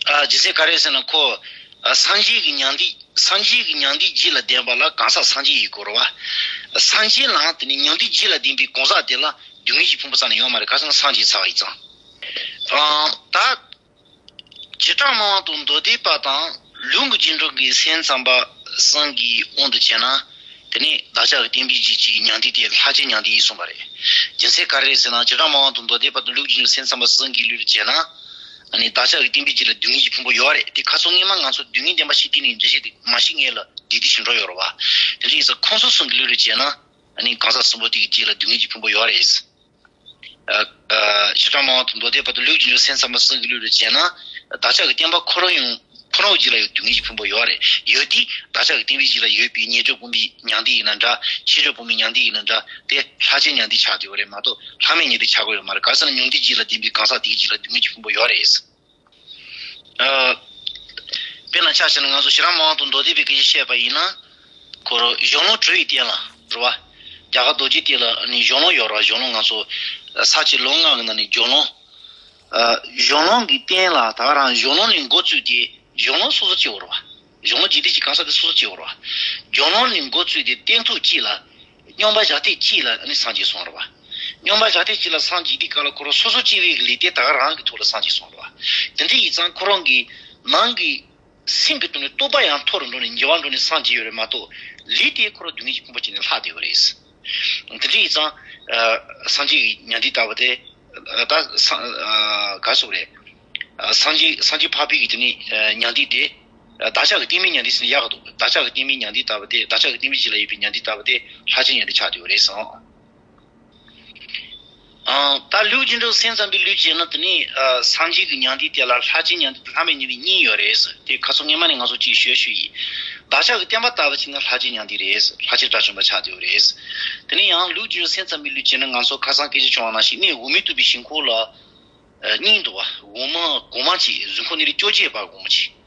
ཨ། རྒྱུ་མཚན་ག་རེ་ཟེར་ན་ཁོ། ཨ། སངས་རྒྱས་ཀྱི་ཉང་བསྡུས་སངས་རྒྱས་ཀྱི་ཉང་བསྡུས་བརྒྱད་ལ་ལྡན་པ་ལ་གང་ཟག་སངས་རྒྱས་ཡིན་དགོས་རེད་བ། སངས་རྒྱས་ལའང་དེ་ནི་ཉང་བསྡུས་བརྒྱད་ལ་ལྡན་པའི་གང་ཟག་དེ་ལ་སྡུག་བསྔལ་གྱི་ཕུང་པོ་རྩ་ནས་ཡོད་མ་རེད། ག་ཟེར་ན་སངས་རྒྱས་ཚར་བ་ཡིན་ཙང་། ཨ། ད། བྱེ་བྲག་སྨྲ་བ་དང་མདོ་སྡེ་པ་དང་ལུགས་ཀྱི་རྗེས་འགྲོ་གི་སེམས་ཙམ་པ་གསུམ་གྱི་དབང་དུ་བྱས་ན། དེ་ནི་བདག་ཅག་གི་བསྟན་པའི་རྒྱུད་ཀྱི་ཉང་བསྡུས་དེ་ལྷ་ཆེན་ཉང་བསྡུས་ཡིན་གསུངས་པ་རེད། རྒྱུ་མཚན་ག་རེ་རེད་ཟེར་ན། བྱེ་བྲག་སྨྲ་བ་དང་མདོ་སྡེ་པ་དང་ལུགས་ཀྱི་སེམས་ཙམ་པ་གསུམ་གྱི་ལུགས་ལ་བྱས་ན། ཨ་ནི་བདག་ཅག་གི་བསྟན་པའི་རྒྱུད་ལ་སྡུག་བསྔལ་གྱི་ཕུང་པོ་ཡོད་རེད། དེ་ཁ་སང་སྔས་མ་ང་ཚོ་སྡུག་བསྔལ་བདེན་པ་བཤད་དུས་ནས་འགྲེལ་བཤད་དེ་མ་བཤད་སྔོན་ལ་འགྲེལ་བསྡུས་ཤིག་འགྲོ་ཡོད་རེད་བ། དེ་འདྲ་ཡིན་ཙང་ཁོང་ཚོ་གསུམ་གྱི་ལུགས་ལ་བྱས་ན། ཨ་ནི་གང་ཟག་གསུམ་པོ་དེ་གི་རྒྱུད་ལ་སྡུག་བསྔལ་གྱི་ཕུང་པོ་ཡོད་རེད། ཨ། ཨ། བྱེ་བྲག་སྨྲ་བ་དང་མདོ་སྡེ་པ་དང་ལུགས་ཀྱི་སེམས་ཙམ་པ་གསུམ་གྱི་ལུགས་ལ་བྱས་ན། བདག་ཅག་གི་བསྟན་པ་ཁོ་རང་ཡང་ཁོ་རང་གི་རྒྱུད་ལ་ཡང་སྡུག་བསྔལ་གྱི་ཕུང་པོ་ཡོད་རེད། ཡོད་དུས་བདག་ཅག་གི་བསྟན་པའི་རྒྱུད་ལ་ཡོད་པའི་ཉན་ཐོས་སྒོམ་པའི་ཉང་བསྡུས་ཡིན་ན་འདྲ། ཤེས་རབ་སྒོམ་པའི་ཉང་བསྡུས་ཡིན་ན་འདྲ། དེ་ལྷ་ཆེན་ཉང་བསྡུས་ཆགས་བསྡད་ཡོད་རེད་མ་གཏོགས་ལྷ་མིའི་ཉང་བསྡུས་ཆགས་ཀྱི་ཡོད་མ་རེད། ག་ཟེར་ན་ཉང་བསྡུས་རྒྱུད་ལ་ལྡན་པའི་གང་ཟག་དེའི་རྒྱུད་ལ་སྡུག་བསྔལ་གྱི་ཕུང་པོ་ཡོད་རེད། ཨ། དཔེར་ན་ཆ་བཞག་ན་ང་ཚོ་བྱེ་བྲག་སྨྲ་བ་དང་མདོ་སྡེ་པའི་སྐད་ཆ་བཤད་པ་ཡིན་ན། ཁོ་རང་གཞུང་ལུགས་དྲུག་གི་སྟེང་ལ་རེད་བ། རྒྱ་གར་རྡོ་རྗེ་གདན་ལ་ནི་གཞུང་ལུགས་ཡོད་རེད་བ། གཞུང་ལུགས་ང་ཚོ་ས་བཅད་ལམ་ལྔ་གི་ནང་ནས་གཞུང་ལུགས། ཨ། གཞུང་ལུགས་ཀྱི་སྟེང་ལ་ད་ག་རང་གཞུང་ལུགས་ནས་འགོ་བཙུགས་ཏེ་གཞུང་ལུགས་སོ་སོ་སྐྱེ་བོ་རེད་བ། གཞུང་ལུགས་རྒྱུད་སྡེ་གཅིག་གང་ཟག་དེ་སོ་སོ་སྐྱེ་བོ་རེད་བ། གཞུང་ལུགས་ནས་འགོ་བཙུགས་ཏེ་སྟོན་ཐོག་གཅིག་ལ། རྙོག་པ་བཞག་སྟེ་གཅིག་ལ་ནི་སངས་རྒྱས་གསུངས་རེད་བ། རྙོག་པ་བཞག་སྟེ་གཅིག་ལ་སངས་རྒྱས་དུས་སྐབས་ལ་ཁོ་རང་སོ་སོ་སྐྱེ་བོའི་ལུས་རྟེན་ད་ག་རང་གི་ཐོག་ལ་སངས་རྒྱས་གསུངས་རེད་བ། དེ་འདྲ་ཡིན་ཙང་ཁོ་རང་གི་ནང་གི་སེམས་ཀྱི་སྟེང་ནས་རྟོགས་པ་ཡང་མཐོ་རུ་འགྲོ་ནས་རྒྱས་པར་འགྲོ་ནས་སངས་རྒྱས་ཡོད་རེད་མ་གཏོགས་ལུས་དེ་ཁོ་རང་སྡུག་བསྔལ་གྱི་ཕུང་པོ་ཅིག་ནས་ལྷག་བསྡད་ཡོད་རེད། དེ་འདྲ་ཡིན་ཙང་། ཨ། སངས་རྒྱས་ཀྱི་ཉང་བསྡུས་ལྟ་བུ་དེ། ཨ། ད་སངས། ཨ། ག་རེ་ཟེར་དགོས་རེད། ཨ། སངས་རྒྱས་སངས་རྒྱས་འཕགས་པའི་གི་དེ་ནི། ཨ། ཉང་བསྡུས་དེ། ཨ། བདག་ཅག་གི་བསྟན་པའི་ཉང་བསྡུས་ཟེར་ན་ཡག་གི་འདུག་བདག་ཅག་གི་བསྟན་པའི་ཉང་བསྡུས་ལྟ་བུ་དེ། བདག་ཅག་གི་བསྟན་པའི་རྒྱུད་ལ་ཡོད་པའི་ཉང་བསྡུས་ལྟ་བུ་དེ་ལྷ་ཆེན་ཉང་བསྡུས་ཆགས་བསྡད་ཡོད་རེད་གསུངས། ཨང་། ད་ལུགས་རྒྱུན་འགྲོ་སེམས་ཙམ་པའི་ལུགས་བྱས་ན་དེ་ནི། ཨ། སངས་རྒྱས་ཀྱི་ཉང་བསྡུས་དེ་ལ་ལྷ་ཆེན་ཉང་བསྡུས་དང་ལྷ་མིའི་ཉང་བསྡུས་གཉིས་ཡོད་རེད་ཟེར། དེ་ཁ་སང་སྔོན་མ་ནས་ང་ཚོ་ཅིག་ཞུས་ཞུས་ཡིན། བདག་ཅག་གི་བསྟན་པ་ལྟ་བུ་བྱས་ན་ལྷ་ཆེན་ཉང་བསྡུས་རེད་ཟེར། ལྷ་ཆེན་དགྲ་བཅོམ་པ་ཆགས་བསྡད་ཡོད་རེད་ཟེར། དེ་ནི་ཡང་ལུགས་རྒྱུན་འགྲོ་སེམས་ཙམ་པའི་ལུགས་བྱས་ན་ང་ཚོ་ཁ་སང་སྐད་ཆ་བྱུང་བ་ནང་བཞིན་གནས་འོག་མིན་འདུ་བའི་ཞིང་ཁམས་ལ། ཨ། གཉིས་འདུག་བ། འོག་མ་གོང་མ་གཅིག་གཟུགས་ཁམས་གནས་རིགས་བཅོ་བརྒྱད་པ་གོང་མ་གཅིག་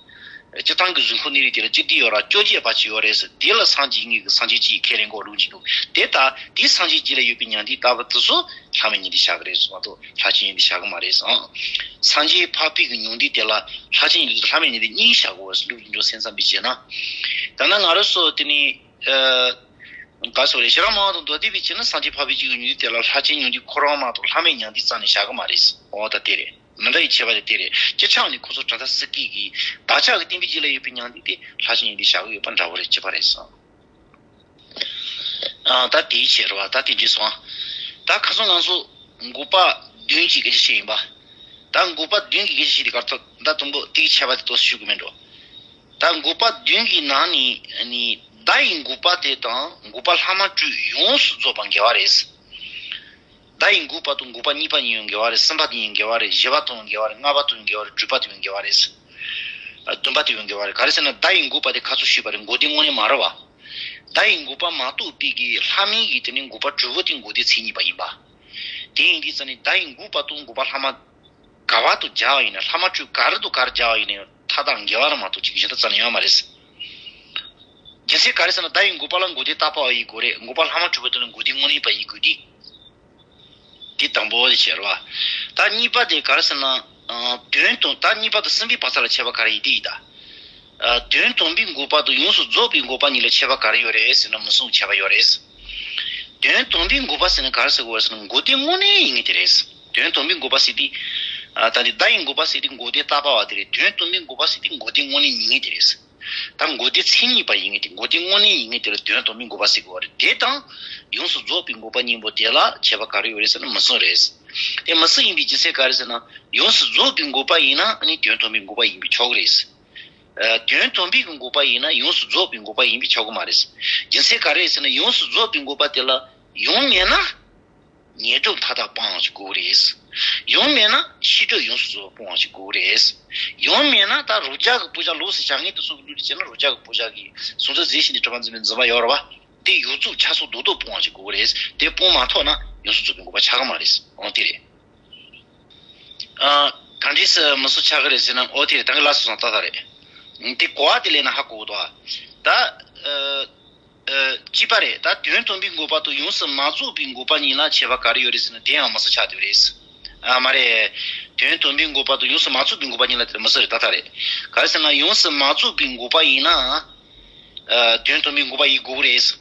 སྤྱིར་བཏང་གི་གཟུགས་ཁམས་གནས་རིགས་དེ་ལ་བཅུ་བདུན་ཡོད་ར། བཅོ་བརྒྱད་པ་གཅིག་ཡོད་རེད་ཟེར། དེ་ལ་སངས་རྒྱས་ཉིད་ཀྱི་སངས་རྒྱས་གཅིག་ཁས་ལེན་གོ་ལུགས་གཅིག་འདུག་དེ་ལྟར་དེ་སངས་རྒྱས་རྒྱུད་ལ་ཡོད་པའི་ཉང་བསྡུས་ལྟ་བུ་དེ་ཚོ་ལྷ་མིའི་ཉང་བསྡུས་བཞག་གི་རེད་ཟེར་མ་གཏོགས་ལྷ་ཆེན་ཉང་བསྡུས་བཞག་གི་མ་རེད་ཟེར། སངས་རྒྱས་འཕགས་པའི་གི་ཉང་བསྡུས་དེ་ལ་ལྷ་ཆེན་ཉང་བསྡུས་དང་ལྷ་མིའི་ཉང་བསྡུས་གཉིས་བཞག་གོ་ཟེར། ལུགས་རྒྱུན་འགྲོ་སེམས་ཙམ་པའི་བྱས་ན། ད་ནི་ང་རང་ཚོ་དེ་ནི། ཨ། ག་རེ་ཟེར་དགོས་རེད། བྱེ་བྲག་སྨྲ་བ་དང་མདོ་སྡེ་པའི་ཕྱིར་ན་སངས་རྒྱས་འཕགས་པའི་སྤྱི་གི་ཉང་བསྡུས་དེ་ལ་ལྷ་ཆེན་ཉང་བསྡུས་ཁོ་རང་མ་གཏོགས་ལྷ་མིའི་ཉང་བསྡུས་རྩ་ནས་བཞག་གི་མ་རེད། འོ་ད་དེ་རེད། མི་འདྲ་བའི་ཁྱད་པར་དེ་དེ་རེད། སྤྱིར་ཆ་ནས་ཁོ་ཚོ་གྲུབ་མཐའ་སྲིད་སྐྱེས་ཀྱི་བདག་ཅག་གི་བསྟན་པའི་རྒྱུད་ལ་ཡོད་པའི་ཉང་བསྡུས་དེ་ལྷ་ཆེན་ཉང་བསྡུས་བཞག་གི་ཡོད་པ་འདྲ་བོ་རེད། ཁྱད་པར་རེད་སོང་། ཨ། ད་དེའི་ཕྱིར་བ་ད་དེ་འདྲ་སོང་། ད་ཁ་སང་ང་ཚོ་འགོག་པ་བདུན་གྱི་སྐད་ཆ་བཤད་ཡིན་པ། ད་འགོག་པ་བདུན་གྱི་སྐད་ཆ་བཤད་དེ་གར་ཐོབ་ད་དང་པོ་དེའི་ཁྱད་པར་དེ་ཏོག་ཙམ་ཞུ་གི་མེད་འགྲོ། ད་འགོག་པ་བདུན་གྱི་ནང་ནས་ནི་བརྡ་ཡི་འགོག་པ་དེ་དང་འགོག་པ་ལྷག་མ་དྲུག་ཡོངས་སུ་རྫོགས་པ་འགལ་བ་རེད། བརྡ་ཡི་འགོག་པ་དང་འགོག་པ་གཉིས་པ་གཉིས་ཡང་འགལ་བ་རེད། གསུམ་པ་དེ་ཡང་འགལ་བ་རེད། བཞི་པ་དང་འགལ་བ་རེད། ལྔ་པ་དང་འགལ་བ་རེད། དྲུག་པ་དེ་ཡང་འགལ་བ་རེད། བདུན་པ་དེ་ཡང་འགལ་བ་རེད། ག་རེ་ཟེར་ན་བརྡ་ཡི་འགོག་པ་དེ་ཁ་སང་ཞུས་པ་རེད། འགོག་བདེན་དངོས་གནས་མ་རེད་བ། བརྡ་ཡི་འགོག་པ་མ་གཏོགས་པའི་གི་ལྷག་མའི་གི་དེ་ནི་འགོག་པ་དྲུག་པོ་དེ་འགོག་བདེན་མཚན་ཉིད་པ་ཡིན་པ། དེ་ཡིན་དུས་ཙ་ནི་བརྡ་ཡི་འགོག་པ་དང་འགོག་པ་ལྷག་མ་ག་བ་དུ་སྦྱར་བ་ཡིན་ན། ལྷག་མ་དྲུག་ག་རེ་དང་ག་རེ་སྦྱར་བ་ཡིན་ན་ཡང་མཐའ་དག་འགལ་བ་རེད་མ་གཏོགས་ཅིག་གཞན་དག་རྩ་ནས་ཡོད་མ་རེད། རྒྱུ་མཚན་ག་རེ་ཟེར་ན་བརྡ་ཡི་འགོག་པ་ལ་འགོག་བདེན་བཏགས་པ་བ་ཡིན་དགོས་རེད། འགོག་པ་ལྷག་མ་དྲུག་པོ་དེ་ལ་འགོག་བདེན་དངོས་གནས་པ་ཡིན་དགོས་དུས། དེ་དང་པོ་དེ་བྱས་རེད་བ། ད་གཉིས་པ་དེ་ག་རེ་ཟེར་ན། ཨ། དོན་དང་ད་གཉིས་པ་དང་གསུམ་པའི་བར་མཚམས་ལ་ཁྱད་པར་ག་རེ་ཡོད་དེ་ཡིན་ད། ཨ། དོན་དམ་པའི་འགོག་པ་དང་ཡོངས་སུ་རྫོགས་པའི་འགོག་པ་གཉིས་ལ་ཁྱད་པར་ག་རེ་ཡོད་རེད་ཟེར་ན་མུ་གསུམ་ཁྱད་པར་ཡོད་རེད། དོན་དམ་པའི་འགོག་པ་ཟེར་ན་ག་རེ་ཟེར་དགོས་རེད་ཟེར་ན་འགོག་བདེན་དངོས་གནས་ཡིན་ངེས་དེ་རེད། དོན་དམ་པའི་འགོག་པ་ཟེར་དུས། ཨ། ད་འདི་བརྡ་ཡི་འགོག་པ་ཟེར་དུས་འགོག་བདེན་བཏགས་པ་བ་དེ་རེད། དོན་དམ་པའི་འགོག་པ་ཟེར་དུས་འགོག་བདེན་དངོས་གནས་ཡིན་ངེས་དེ་རེད། ད་འགོག་བདེན་མཚན་ཉིད་པ་ཡིན་ངེས་དེ། འགོག་བདེན་དངོས་གནས་ཡིན་ངེས་དེ་ལ་དོན་དམ་པའི་འགོག་པ་ཟེར་དགོས་པ་རེད། དེ་དང་ཡོངས་སུ་རྫོགས་པའི་འགོག་པ་གཉིས་པོ་དེ་ལ་ཁྱད་པར་ག་རེ་ཡོད་རེད་ཟེར་ན་མུ་གསུམ་རེད། དེ་མུ་གསུམ་ཡིན་པའི་རྒྱུ་མཚན་ག་རེ་ཟེར་ན་ཡོངས་སུ་རྫོགས་པའི་འགོག་པ་ཡིན་ན་ཨ་ནི་དོན་དམ་པའི་འགོག་པ་ཡིན་པས་ཆོག་གི་རེད། ཨ། དོན་དམ་པའི་འགོག་པ་ཡིན་ན་ཡོངས་སུ་རྫོགས་པའི་འགོག་པ་ཡིན་པས་ཆོག་གི་མ་རེད། རྒྱུ་མཚན་ག་རེ་ཟེར་ན་ཡོངས་སུ་རྫོགས་པའི་འགོག་པ་དེ་ལ་ཡང་མེད་ན། ཉེར་སྒྲོན་མཐའ་དག་སྤང་བ་ཞིག་དགོས་རེད། ཡང་མེད་ན་ཤེས་སྒྲོན་ཡོངས་སུ་རྫོགས་སྤང་བ་ཞིག་དགོས་རེད། ཡང་མེད་ན་ད་རང་རྒྱུད་ཀྱི་བག་ཆགས་ལོགས་སུ་བྱ་ངན་དུ་སོང་གི་ལུགས་དེ་བྱས་ན་རང་རྒྱུད་ཀྱི་བག་ཆགས་ཀྱི་སོང་ཚུལ་རྫས་གཞན་དེ་གྲུབ་པ་འཛིན་པའི་འཛིན་པ་ཡོད་རེད་བ། དེ་ཡོངས་རྫོགས་ཆ་ཚང་རྡོག་རྡོག་སྤང་བ་ཞིག་དགོས་རེད། དེ་སྤང་མ་ཐུབ་ན་ཡོངས་སུ་རྫོགས་པའི་འགོག་པ་ཆགས་ཀྱི་མ་རེད། འོ་དེ་རེད། ཨ། ག་ གང་འདྲས་སེ་མི་སུ་ཆགས་ཀྱི་རེད་ཟེར་ན། འོ་དེ་རེད། ད་གི་ལ་སོ་སོང་ཏག་ཏག་རེད། དེ་གོ་བ་དེ་ལས་ན་ཧ་གོ་གི་འདུག་ཨ། ད་ཨ་ཨ་གཅིག་པ་རེད། ད་དོན་དམ་པའི་འགོག་པ་དང་ཡོངས་སུ་མ་རྫོགས་པའི་འགོག་པ་གཉིས་ལ་ཁྱད་པར་ག་རེ་ཡོད་རེད་ཟེར་ན། དེ་ཡང་མི་སུ་ཆགས་བསྡད་པ་རེད། ཨ་མ་རེད། དོན་དམ་པའི་འགོག་པ་དང་ཡོངས་སུ་མ་རྫོགས་པའི་འགོག་པ་གཉིས་ལ་དེ་མི་སུ་རེད། ཏག་ཏག་རེད། ག་རེ་ཟེར་ན་ཡོངས་སུ་མ་རྫོགས་པའི་འགོག་པ་ཡིན་ན། ཨ་དོན་དམ་པའི་འགོག་པ་ཡིན་དགོས་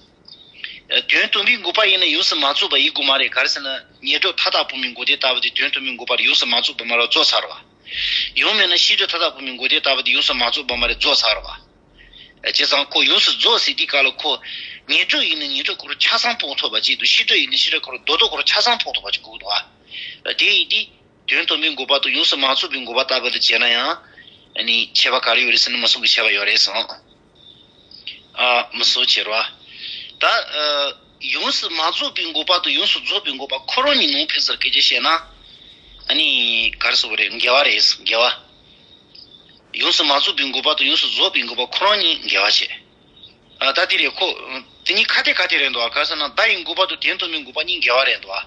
ཀྱི་རེད། དོན་དམ་པའི་འགོག་པ་ཡིན་ན་ཡོངས་སུ་མ་རྫོགས་པ་ཡིན་དགོས་མ་རེད། ག་རེ་ཟེར་ན་ཉེར་སྒྲོན་མཐའ་དག་སྤོང་བའི་འགོག་བདེན་ལྟ་བུ་དེ་དོན་དམ་པའི་འགོག་པ་ལ་ཡོངས་སུ་མ་རྫོགས་པ་མ་རེད། རྫོགས་ཚར་བ། ཡང་མིན་ན་བཤད་སྒྲོན་མཐའ་དག་སྤོང་བའི་འགོག་བདེན་ལྟ་བུ་དེ་ཡོངས་སུ་མ་རྫོགས་པ་མ་རེད། རྫོགས་ཚར་བ། བྱས་ཙང་ཁོ་ཡོངས་སུ་རྫོགས་ཟེར་དུས་སྐབས་ལ་ཁོ་ཉེར་སྒྲོན་ཡིན་ན་ཉེར་སྒྲོན་ཁོ་རང་ཆ་ཚང་སྤོང་ཐུབ་པ་ཅིག་དང་། བཤད་སྒྲོན་ཡིན་ན་བཤད་སྒྲོན་ཁོ་རང་རྡོག་རྡོག་ཁོ་རང་ཆ་ཚང་སྤོང་ཐུབ་པ་ཅིག་དགོས་འདུག་ཨ། དེ་ཡིན་དུས། དོན་དམ་པའི་འགོག་པ་དང་ཡོངས་སུ་མ་རྫོགས་པའི་འགོག་པ་ལྟ་བུ་དེ་བྱས་ན་ཡང་། ཨ་ནི་ཁྱད་པར་ག་རེ་ཡོད་རེད་ཟེར་ན་མི་གསུམ་གྱི་ཁྱད་པར་ཡོད་རེད་གསུངས། ཨ་མི་གསུམ་བྱེད་རོགས། ད་ཨ་ཡོངས་སུ་མ་རྫོགས་པའི་འགོག་པ་དང་ཡོངས་སུ་རྫོགས་པའི་འགོག་པ་ཁོ་རང་གཉིས་ནང་ཕན་ཚུན་སྐད་ཆ་བཤད་ན། ཨ་ནི་ག་རེ་ཟེར་དགོས་རེད། འགལ་བ་རེད། འགལ་བ། ཡོངས་སུ་མ་རྫོགས་པའི་འགོག་པ་དང་ཡོངས་སུ་རྫོགས་པའི་འགོག་པ་ཁོ་རང་གཉིས་འགལ་བ་བྱེད། ཨ་ད་དེ་རེད་ཁོ། དེ་གཉིས་ཁ་གཏད་ཁ་གཏད་རེད་འདུག་ཨ། ག་རེ་ཟེར་ན་བརྡ་ཡི་འགོག་པ་དང་དོན་དམ་པའི་འགོག་པ་གཉིས་འགལ་བ་རེད་འདུག་ཨ།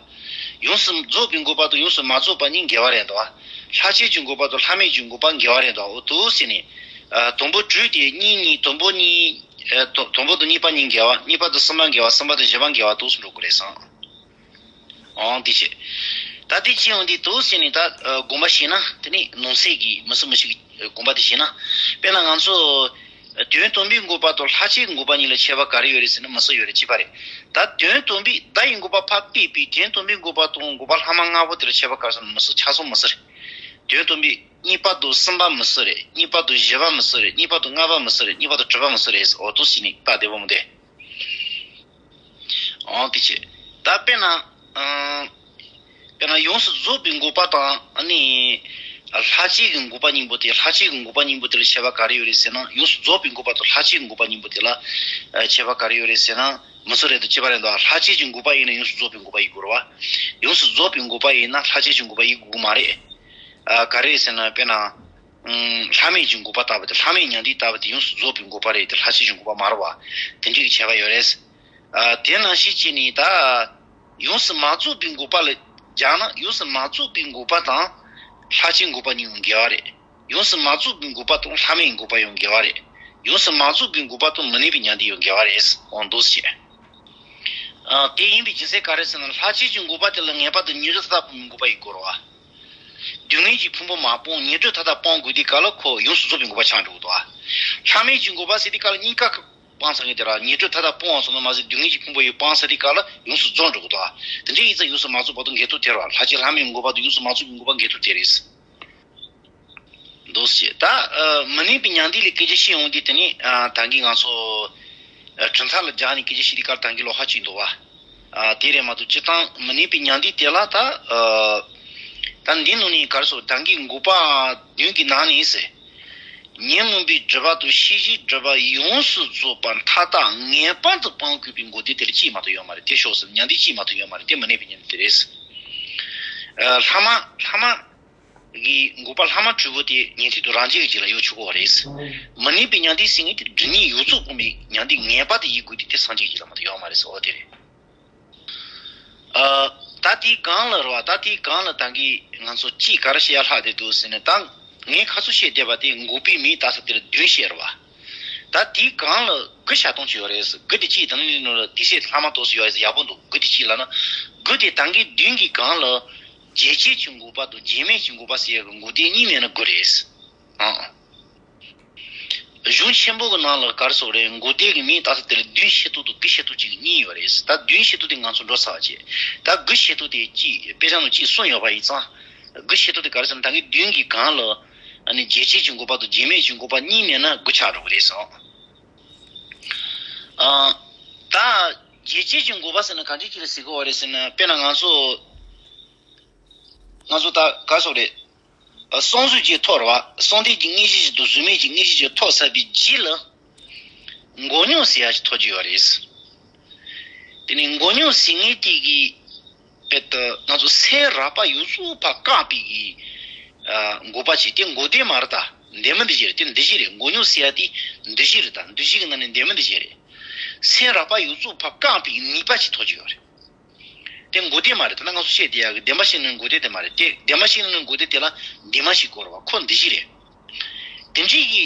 ཡོངས་སུ་རྫོགས་པའི་འགོག་པ་དང་ཡོངས་སུ་མ་རྫོགས་པ་གཉིས་འགལ་བ་རེད་འདུག་ཨ། ལྷག་བཅས་ཀྱི་འགོག་པ་དང་ལྷག་མེད་ཀྱི་འགོག་པ་འགལ་བ་རེད་འདུག་ཨ། འོ་འདུག་ཟེར་ནས། ཨ་དང་པོ་དྲུག་དེ་གཉིས་གཉིས་དང་པོ་གཉིས། ཨ་དང་དང་པོ་དང་གཉིས་པ་གཉིས་འགལ་བ། གཉིས་པ་དང་གསུམ་པ་འགལ་བ། གསུམ་པ་དང་བཞི་པ་འགལ་བ་འདུག་སེ་འགྲོ་དགོས་རེད་བསམ། འོང་དེ་བྱས། ད་དེ་ཅི་ཡོང་དེ་འདུག་ཟེར་ནས་ད་ཨ་དགོངས་པ་བཞེས་ན། དེ་ནི་ནང་གསེས་ཀྱི་མི་སུ་མི་ཞིག་གི་དགོངས་པ་དེ་བཞེས་ན། དཔེར་ན་ང་ཚོ་དོན་དམ་པའི་འགོག་པ་དང་ལྷག་བཅས་འགོག་པ་གཉིས་ལ་ཁྱད་པར་ག་རེ་ཡོད་རེད་ཟེར་ན་མི་སུ་ཡོད་རེད། གཅིག་པ་རེད། ད་དོན་དམ་པའི་བརྡ་ཡི་འགོག་པ་ཕར་ཕུད་པའི་དོན་དམ་པའི་འགོག་པ་དང་འགོག་པ་ལྷག་མ་ལྔ་པོ་དེ་ལ་ཁྱད་པར་ག་རེ་ཟེར་ན་མི་སུ་ཆ་ཚང་མི་སུ་རེད། དོན་དམ་པའི་གཉིས་པ་དང་གསུམ་པ་མི་སུ་རེད། གཉིས་པ་དང་བཞི་པ་མི་སུ་རེད། གཉིས་པ་དང་ལྔ་པ་མི་སུ་རེད། གཉིས་པ་དང་དྲུག་པ་མི་སུ་རེད། འོ་འདུག་ཟེར་ནས་ད་བདེ་པོ་མི་འདུག་འོང་དེ་བྱས། ད་དཔེར་ན། ཨང་། དཔེར་ན་ཡོངས་སུ་རྫོགས་པའི་འགོག་པ་དང་ཨ་ནི། ལྷག་བཅས་ཀྱི་འགོག་པ་གཉིས་པོ་དེ། ལྷག་བཅས་ཀྱི་འགོག་པ་གཉིས་པོ་དེ་ལ་ཁྱད་པར་ག་རེ་ཡོད་རེད་ཟེར་ན། ཡོངས་སུ་རྫོགས་པའི་འགོག་པ་དང་ལྷག་བཅས་ཀྱི་འགོག་པ་གཉིས་པོ་དེ་ལ་ཨ་ཁྱད་པར་ག་རེ་ཡོད་རེད་ཟེར་ན། མི་སུ་རེད་དང་གཅིག་པ་རེད་འདུག་ལྷག་བཅས་ཀྱི་འགོག་པ་ཡིན་ན་ཡོངས་སུ་རྫོགས་པའི་འགོག་པ་ཡིན་དགོས་རེད་བ། ཡོངས་སུ་རྫོགས་པའི་འགོག་པ་ཡིན་ན་ལྷག་བཅས་ཀྱི་འགོག་པ་ཡིན་དགོས་ཀྱི་མ་རེད། ཨ་ག་རེ་ཟེར་ན་དཔེར་ན། ཨང་། ལྷག་མེད་ཀྱི་འགོག་པ་ལྟ་བུ་དེ། ལྷག་མེད་མྱང་འདས་ལྟ་བུ་དེ་ཡོངས་སུ་རྫོགས་པའི་འགོག་པ་རེད་དེ། ལྷག་བཅས་ཀྱི་འགོག་པ་མ་རེད་བ། དེ་འདྲའི་ཁྱད་པར་ཡོད་རེད། ཨ་དེ་ནང་བཞིན་བྱས་ནས་ད། ཡོངས་སུ་མ་རྫོགས་པའི་འགོག་པ་ལ་སྦྱར་ན། ཡོངས་སུ་མ་རྫོགས་པའི་འགོག་པ་དང་། ལྷག་བཅས་འགོག་པ་གཉིས་ཡང་འགལ་བ་རེད། ཡོངས་སུ་མ་རྫོགས་པའི་འགོག་པ་དང་ལྷག་མེད་འགོག་པ་ཡང་འགལ་བ་རེད། ཡོངས་སུ་མ་རྫོགས་པའི་འགོག་པ་དང་མི་གནས་པའི་མྱང་འདས་ཡང་འགལ་བ་རེད། འོང་འདུག་ཟེར། ཨ་དེ་ཡིན་པའི་རྒྱུ་མཚན་ག་རེ་ཟེར་ན། ལྷག་བཅས་ཀྱི་འགོག་པ་དེ་ལ་ངེས་པར་དུ་ཉེར་སྦྱོར་མཐའ་དག་སྤོང་བའི་འགོག་པ་ཡིན་དགོས་རེད་བ། སྡུག་བསྔལ་གྱི་ཕུང་པོ་མ་སྤངས། ཉེར་སྦྱོར་མཐའ་དག་སྤོང་དགོས་དུས་སྐབས་ལ་ཁོ་ཡོངས་སུ་རྫོགས་པའི་འགོག་པ་ཆགས་འགྲོ་གི་འདུག་བ། ལྷག་མེད་ཀྱི་འགོག་པ་ཟེར་དུས་སྐབས་ལ་གཉིས་ཀ་སྤང་ཚར་མཁན་དེ་ར། ཉེར་སྦྱོར་མཐའ་དག་སྤོང་བ་སོང་ན་མ་ཟད་སྡུག་བསྔལ་གྱི་ཕུང་པོ་ཡང་སྤངས་ཚར་དུས་སྐབས་ལ་ཡོངས་སུ་རྫོགས་འགྲོ་གི་འདུག་བ། དེ་འདྲའི་ཡིན་ཙང་ཡོངས་སུ་མ་རྫོགས་པ་དང་འགལ་འདུ་དེ་རེད་བ། ལྷག་བཅས་ལྷག་མེད་ཀྱི་འགོག་པ་དང་ཡོངས་སུ་མ་རྫོགས་པའི་འགོག་པ་འགལ་འདུ་དེ་རེད། འདུག་ཟེར། ད་ཨ་མི་གནས་པའི་མྱང་འདས་ལ་སྐད་ཆ་བཤད་ཡོང་དུས་དེ་ནི་ཨ་ད་གིན་ང་ཚོ་ཨ་གྲུབ་མཐའ་ལ་སྦྱར་ནས་སྐད་ཆ་བཤད་དུས་སྐབས་ད་གིན་ལོགས་ཀ་གཅིག་འདུག་བ། ཨ་དེ་རེད་མ་གཏོགས་སྤྱིར་བཏང་མི་གནས་པའི་མྱང་འདས་དེ་ལ་ད་ཨ་ད་འདི་ནང་ནས་ག་རེ་ཟེར། ད་གིན་འགོག་པ་བདུན་གྱི་ནང་ནས་ཟེར། ཉོན་མོངས་པའི་སྒྲིབ་པ་དང་ཤེས་བྱའི་སྒྲིབ་པ་ཡོངས་སུ་རྫོགས་པ་མཐའ་དག་ངེས་པར་དུ་སྤང་དགོས་པའི་འགོག་བདེན་དེ་ལ་གཅིག་མ་གཏོགས་ཡོད་མ་རེད། དེ་ཕྱོགས་སུ་མྱང་འདས་གཅིག་མ་གཏོགས་ཡོད་མ་རེད། དེ་མི་གནས་པའི་མྱང་འདས་དེ་རེད། ཨ་ལྷག་མ་ལྷག་མ། གི་འགོག་པ་ལྷག་མ་དྲུག་པོ་དེ་ཉན་ཐོས་དང་རང་རྒྱལ་གྱི་རྒྱུད་ལ་ཡོད་ཆོག་གི་རེད། མི་གནས་པའི་མྱང་འདས་ཟེར་མཁན་དེ་སྒྲིབ་གཉིས་ཡོངས་རྫོགས་སྤོང་བའི་མྱང་འདས་ངེས་པར་དུ་ཡིན་དགོས་དུས་དེ་སངས་རྒྱས་ཀྱི་རྒྱུད་ལ་མ་གཏོགས་ཡོད་མ་རེད་ཟེར་བ་དེ་རེད། ཨ་ད་དེའི་སྒང་ལ་རེད་བ། ད་དེའི་སྒང་ལ་ད་གིན་ང་ཚོ་གཅིག་ག་རེ་བཤད་ཡ་ལྷག་བསྡད་འདུག་ཟེར་ན། ད་ངས་ཁ་ཚུར་བཤད་བསྡད་པ་དེ་འགོག་པའི་མིང་བཏགས་ས་དེ་ལ་བདུན་བཤད་རེད་བ། ད་དེའི་སྒང་ལ་དགུ་བྱ་སྟངས་ཅིག་ཡོད་རེད་ཟེར། དགུ་དེ་གཅིག་དང་ནི་ནོར་ལ་དེ་བཤད་ལྷག་མ་ཏོག་ཙམ་ཡོད་རེད་ཟེར། ཡག་པོ་འདུག་དགུ་དེ་གཅིག་ལབ་ན། དགུ་དེ་ད་གིན་བདུན་གྱི་སྒང་ལ། རྒྱས་བྱེད་ཀྱི་འགོག་པ་དང་རྒྱས་མེད་ཀྱི་འགོག་པ་ཟེར་ཡ་གི་འགོག་བདེན་གཉིས་མེད་ན་དགུ་རེད། ཨང་། གཞུང་ཆེན་པོ་གི་ནང་ལ་ག་རེ་ཟེར་རེད། འགོག་བདེན་གྱི་མིང་བཏགས་ས་དེ་ལ་བདུན་བཤད་སྟངས་དང་དགུ་བཤད་སྟངས་ཅིག་གཉིས་ཡོད་རེད། ད་བདུན་བཤད་སྟངས་དེ་ང་ཚོ་འགྲོ་ཚར་བ་བྱས། ད་དགུ་བཤད་སྟངས་དེ་གཅིག་དཔེ་ཆ་ནང་གཅིག་གསུམ་ཡོད་པ་ཡིན་ཙང་། དགུ་བཤད་སྟངས་དེ་ག་རེ་ཟེར་ན། ད་གིན་བདུན་གྱི་སྒང་ལ་ཨ་ནི་རྒྱས་བྱེད་ཀྱི་འགོག་པ་དང་རྒྱས་མེད་ཀྱི་འགོག་པ་གཉིས་མེད་ན་དགུ་ཆགས་འགྲོ་གི་རེད་ཟེར། ཨ་ད་རྒྱས་བྱེད་ཀྱི་འགོག་པ་ཟེར་ན་ག་འདྲ་ཅིག་ལ་ཟེར་གི་ཡོད་རེད་ཟེར་ན། དཔེར་ན་ང་ཚོ་ང་ཚོ་ད་ག་རེ་ཟེར་རེད། ཨ་སོང་ཚོད་ཀྱི་ཐོག་རེད་བ། སོང་ཐེངས་ཀྱི་དངོས་གཞི་ཞིག་དང་གཟུགས་མེད་ཀྱི་དངོས་གཞི་ཞིག་ཐོག་ཚར་བའི་རྗེས་ལ་འགོག་སྙོམས་ཟེར་ཡ་ཞིག་ཐོབ་ཀྱི་ཡོད་རེད། དེ་ནས་འགོག་སྙོམས་ཟེར་མཁན་དེ་གི་དཔེ་ད་ང་ཚོ་སེམས་རགས་པ་ཡོངས་རྫོགས་ཕར་བཀག་པའི་གི་ཨ་འགོག་པ་ཅིག་དེ་འགོག་བདེན་མ་རེད་ད། འདི་མི་འདི་བཞིན་རེད། དེ་འདི་བཞིན་རེད། འགོག་སྙོམས་ཟེར་ཡ་དེ་འདི་བཞིན་རེད་ད། འདི་བཞིན་གྱི་ནང་ནས་འདི་མི་འདི་བཞིན་རེད། སེམས་རགས་པ་ཡོངས་རྫོགས་ཕར་བཀག་པའི་ནུས་པ་ཅིག་ཐོབ་ཀྱི་ཡོད་རེད། དེ་འགོག་བདེན་མ་རེད། ད་ནི་ང་ཚོ་བཤད་དེ་ཡག་གི་བདེན་པ་བཤད་ནི་འགོག་བདེན་དེ་མ་རེད། དེ་བདེན་པ་བཤད་ནི་འགོག་བདེན་དེ་ལ་འདི་མ་ཞིག་དགོས་རེད་བ། ཁོ་འདི་ཞིག་རེད། དེ་འདྲའི་གི་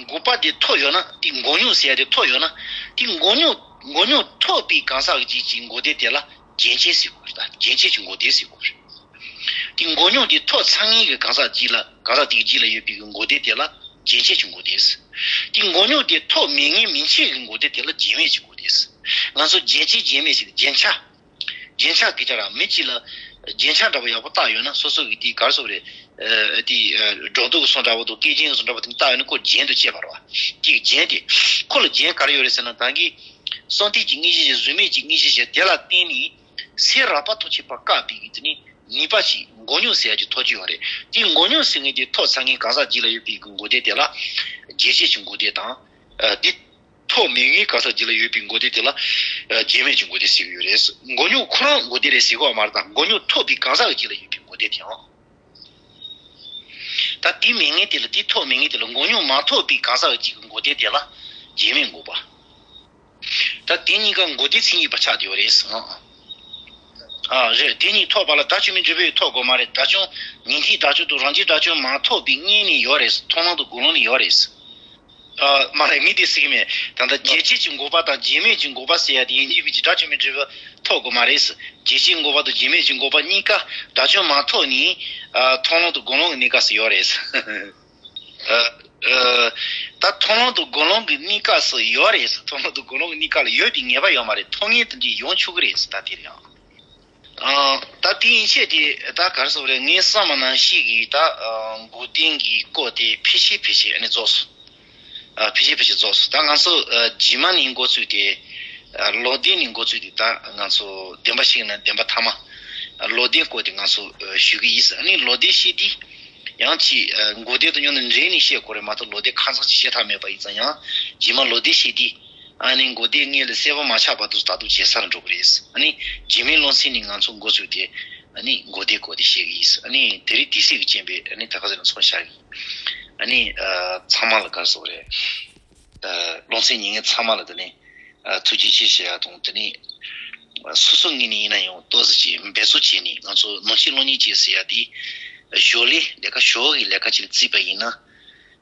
འགོག་པ་དེ་ཐོབ་ཡོད་ན། དེ་འགོག་མྱོང་ཟེར་ཡ་དེ་ཐོབ་ཡོད་ན། དེ་འགོག་མྱོང་འགོག་མྱོང་ཐོབ་པའི་གང་ཟག་གི་ཅིག་འགོག་བདེན་དེ་ལ་རྒྱུན་ཆད་ཟེར་དགོས་རེད། ད་རྒྱུན་ཆད་ཀྱི་འགོག་བདེན་ཟེར་དགོས་རེད། དེ་འགོག་མྱོང་དེ་ཐོབ་ཚར་མཁན་གྱི་གང་ཟག་ཅིག་ལ། གང་ཟག་དེ་གི་རྗེས་ལ་ཡོད་པའི་གི་འགོག་བདེན་དེ་ལ་རྒྱུན་ཆད་ཀྱི་འགོག་བདེན་ཟེར། དེ་འགོག་མྱོང་དེ་ཐོབ་མེད་མཁན་མན་ཆད་ཀྱི་འགོག་བདེན་དེ་ལ་རྒྱུན་མེད་ཀྱི་འགོག་བདེན་ཟེར། ང་ཚོ་རྒྱུན་ཆད་རྒྱུན་མེད་ཟེར། རྒྱུན་ཆགས། རྒྱུན་ཆགས་སྐད་ཆ་ར། མི་གཅིག་ལ་རྒྱུན་ཆགས་འདྲ་པོ་ཡག་པོ་བཏགས་ཡོད་ན། སོ་སོ་གི་དེ་ག་རེ་ཟེར་དགོས་རེད། ཨ་དེ་ཨ་སྒྲོ་འདོགས་ཀྱི་བཟོ་འདྲ་པོ་དང་སྐེ་རྒྱན་གྱི་བཟོ་འདྲ་པོ་དེ་བཏགས་ཡོད་ན། ཁོ་རྒྱུན་དུ་སྐྱེས་པ་རེད་བ། དེ་རྒྱུན་དེ། ཁོ་ལ་རྒྱུན་ག་རེ་ཡོད་རེད་ཟེར་ན། ད་གིན་གསང་སྟེ་གི་དངོས་གཞི་བཞི། གཟུགས་མེད་ཀྱི་དངོས་གཞི་བཞི་དེ་ལ་བརྟེན་ནས་སེམས་རགས་པ་ཐམས་ཅད་པ་བཀག་པའི་གི་དེ་ནི་ནུས་པ་ཞིག་འགོག་མྱོང་ཟེར་ཡ་ཅིག་ཐོབ་ཀྱི་ཡོད་རེད། དེ་འགོག་མྱོང་ཟེར་མཁན་དེ་ཐོབ་ཚར་མཁན་གང་ཟག་རྗེས་ལ་ཡོད་པའི་གི་འགོག་བདེན་དེ་ལ་རྒྱུན་ཆད་ཀྱི་འགོག་བདེན་དང་། ཨ་དེ་ཐོབ་མེད་མཁན་གང་ཟག་རྗེས་ལ་ཡོད་པའི་འགོག་བདེན་དེ་ལ་ཨ་རྒྱུན་མེད་ཀྱི་འགོག་བདེན་ཟེར་གྱི་ཡོད་རེད། འགོག་མྱོང་ཁོ་རང་འགོག་བདེན་རེད་ཟེར་གྱི་ཡོད་མ་རེད། ད་འགོག་མྱོང་ཐོབ་པའི་གང་ཟག་གི་རྗེས་ལ་ཡོད་པའི་འགོག་བདེན་དེའང་། ད་དེ་མེད་མཁན་དེ་ལ། དེ་ཐོབ་མེད་མཁན་དེ་ལ། འགོག་མྱོང་མ་ཐོབ་པའི་གང་ཟག་གི་གཅིག་གི་འགོག་བདེན་དེ་ལ་རྒྱུན་མེད་འགོག་པ། ད་དེ་གཉིས་ཀ་འགོག་བདེན་མཚན་ཉིད་པ་ཆགས་བསྡད་ཡོད་རེད་ཟེར། ཨ་རེད། དེ་གཉིས་ཐོབ་པ་ལ་དགྲ་བཅོམ་པའི་འབྲས་བུ་ཐོབ་དགོས་མ་རེད། དགྲ་བཅོམ་ཉན་ཐོས་དགྲ་བཅོམ་དང་རང་རྒྱལ་དགྲ་བཅོམ་མ་ཐོབ་པའི་སྔོན་ནས་ཡོད་རེད། མཐོང་ལམ་དང་སྒོམ་ལམ་ནས་ཡོད་རེད། ཨ་མ་རེད། ངས་དེ་ཟེར་གྱི་མེད། ད་ལྟ་རྒྱུན་ཆད་ཀྱི་འགོག་པ་དང་རྒྱུན་མེད་ཀྱི་འགོག་པ་ཟེར་ཡ་དེ་ཡིན་གཅིག་མིན་གཅིག་དགྲ་བཅོམ་པའི་འབྲས་བུ་ཐོབ་དགོས་མ་རེད་ཟེར། རྒྱུན་ཆད་འགོག་པ་དང་རྒྱུན་མེད་ཀྱི་འགོག་པ་གཉིས་ཀ་དགྲ་བཅོམ་མ་ཐོབ་ནས་ཨ་མཐོང་ལམ་དང་སྒོམ་ལམ་གྱི་གནས་སྐབས་སུ་ཡོད་རེད་ཟེར། ཨ་ཨ་ད་མཐོང་ལམ་དང་སྒོམ་ལམ་གྱི་གནས་སྐབས་སུ་ཡོད་རེད་ཟེར། མཐོང་ལམ་དང་སྒོམ་ལམ་གྱི་གནས་སྐབས་ལ་ཡོད་པའི་ངེས་པ་ཡོད་མ་རེད། ཐོབ་མཁན་དེ་འདྲ་ཡོང་ཆོག་གི་རེད་ཟེར། ད་དེ་རེད་ཨང་། ཨ་ད་དེ་ཡན་ཆད་དེ་ད་ག་རེ་ཟེར་དགོས་རེད། ངའི་བསམ་པ་ནང་བཞིན་གྱི་ད་ཨ་འགོག་བདེན་གྱི་སྐོར་དེ་ཕལ་ཆེར་ཕལ་ཆེར་ཨ་ནི་རྫོགས་སོང་། ཨ་ཕལ་ཆེར་ཕལ་ཆེར་རྫོགས་སོང་། ད་ང་ཚོ་ཨ་རྗེས་མ་ནས་འགོ་ཚུགས་ཏེ། ཨ་ལོག་ལྡན་ནས་འགོ་ཚུགས་ཏེ། ད་ང་ཚོ་བདེན་པ་བཤད་ན་བདེན་པ་ཐ་མ། ཨ་ལོག་ལྡན་སྐོར་དེ་ང་ཚོ་ཨ་ཞུ་གི་ཡིན་ཟེར། ཨ་ནི་ལོག་ལྡན་བཤད་དུས་ཡང་ཅིག་ཨ་འགོག་བདེན་དང་མཉམ་དུ་འབྲེལ་ནས་བཤད་དགོས་རེད་མ་གཏོགས། ལོག་ལྡན་ཁ་ཚང་ཅིག་བཤད་ཐབས་མེད་པ་ཡིན་ཙང་། ཡང་རྗེས་མ་ལོག་ལྡན་བཤད་དུས། ཨ་ནི་འགོག་བདེན་སྔོན་ལ་གསལ་པོ་མ་ཆགས་བར་དུ་ད་དུང་ཇེ་གསལ་འགྲོ་གི་རེད། ཨ་ནི་རྗེས་མའི་ལམ་སེང་ནས་ང་ཚོ་འགོ་ཚུགས་ཏེ། ཨ་ནི་འགོག་བདེན་སྐོར་དེ་བཤད་ཀྱི་ཡིན། ཨ་ནི་དེ་རིང་དུས་ཚོད་ཀྱི་རྐྱེན་པས། ཨ་ནི་ད་ག་ཟེར་ན་མཚམས་བཞག་གི་ཡིན། ཨ་ནི་ཨ་ཚང་མ་ལ་ག་རེ་ཟེར་དགོས་རེད། ཨ་ལམ་སེང་ཉན་མཁན་ཚང་མ་ལ་དེ་ནས་ཨ་ཐུགས་རྗེ་ཆེ་ཞུ་ཡ་དང་། དེ་ནས་ཨ་སོ་སོ་ངོས་ནས་ཡིན་ན་ཡང་ཏོག་ཙམ་ཅིག་འབད་རྩོལ་བྱས་ནས། ང་ཚོ་ནང་ཆོས་སློབ་གཉེར་བྱེད་ཟེར་ཡ་དེ་ཞོར་ལས་ལས་ཀ། ཞོར་གྱི་ལས་ཀ་ཅིག་ལ་བརྩིས་པ་ཡིན་ན།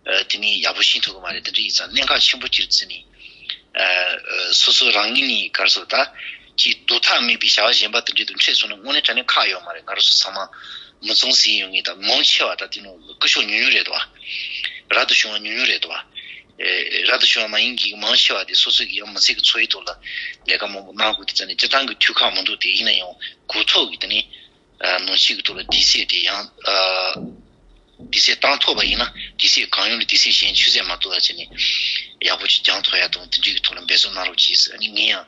ཨ་དེ་ནི་ཡག་པོ་ཤེས་ཐུབ་ཀྱི་མ་རེད། དེ་འདྲ་ཡིན་ཙང་གནད་འགག་ཆེན་པོ་ཅིག་ལ་བརྩིས་ནས། ཨ་ཨ་སོ་སོ་རང་ཉིད་ནས་ག་རེ་ཟེར། ད་ཅིག་ལྡོག་ཐབས་མེད་པའི་བྱ་བ་གཞན་པ་དེ་འདྲ་དང་འཕྲད་སོང་ན་དངོས་གནས་དྲང་གནས་ཁག་ཡོད་མ་རེད། ང་རང་ཚོ་ཚང་མ་མི་ཚང་ཟིན་ཡོང་ངེས། ད་མང་ཆེ་བ་ད་དེ་ནི་སྐུ་ཞབས་ཉུང་ཉུང་རེད་དོ། རབ་ཏུ་བྱུང་བ་ཉུང་ཉུང་རེད་དོ། ཨེ་རབ་ཏུ་བྱུང་བ་མ་ཡིན་གྱི་མང་ཆེ་བ་དེ་སོ་སོ་གི་ཡང་མི་ཚེ་གི་འཚོ་བའི་ཐོག་ལ་ལས་ཀ་མང་པོ་གནང་དགོས་དུས་ཙང་ནས། སྤྱིར་བཏང་གི་དུས་ཁག་མི་འདུག། དེ་ཡིན་ན་ཡང་གོ་ཐོག་གི་དེ་ནི། ཨ་ནང་ཆོས་ཀྱི་ཐོག་ལ་དུས་ཚོད་དེ་ཡང་ཨ་དུས་ཚོད་བཏང་ཐུབ་པ་ཡིན་ན། དུས་ཚོད་གང་ཡོང་ལ་དུས་ཚོད་གཞན་ཆུད་ཟོས་མ་གཏོགས་པ་བྱས་ནས་ཡག་པོ་ཅིག་སྦྱང་ཐུབ་ཡ་དང་། དེ་འདྲའི་གི་ཐོག་ལ་འབད་བརྩོན་གནང་རོགས་གྱིས་ཟེར། ཨ་ནི་ངས་ཡང་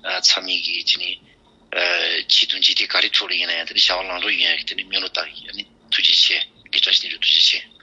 ཨ་ཚང་མས་གི་བྱས་ནས་ཨ་ཆེད་དུ་འཇིག་རྟེན་ག་རེ་ཐོག་ལ་ཡིན་ན་ཡང་། དེ་ནི་བྱ་བ་ལམ་འགྲོ་ཡོང་ཡ་གི་དེ་ནི་སྨོན་ལམ་བཏབ་ཡིན། ཨ་ནི་ཐུགས་རྗེ་ཆེ། དགེ་བཀྲ་ཤིས་བདེ་ལེགས། ཐུགས་རྗེ་ཆེ།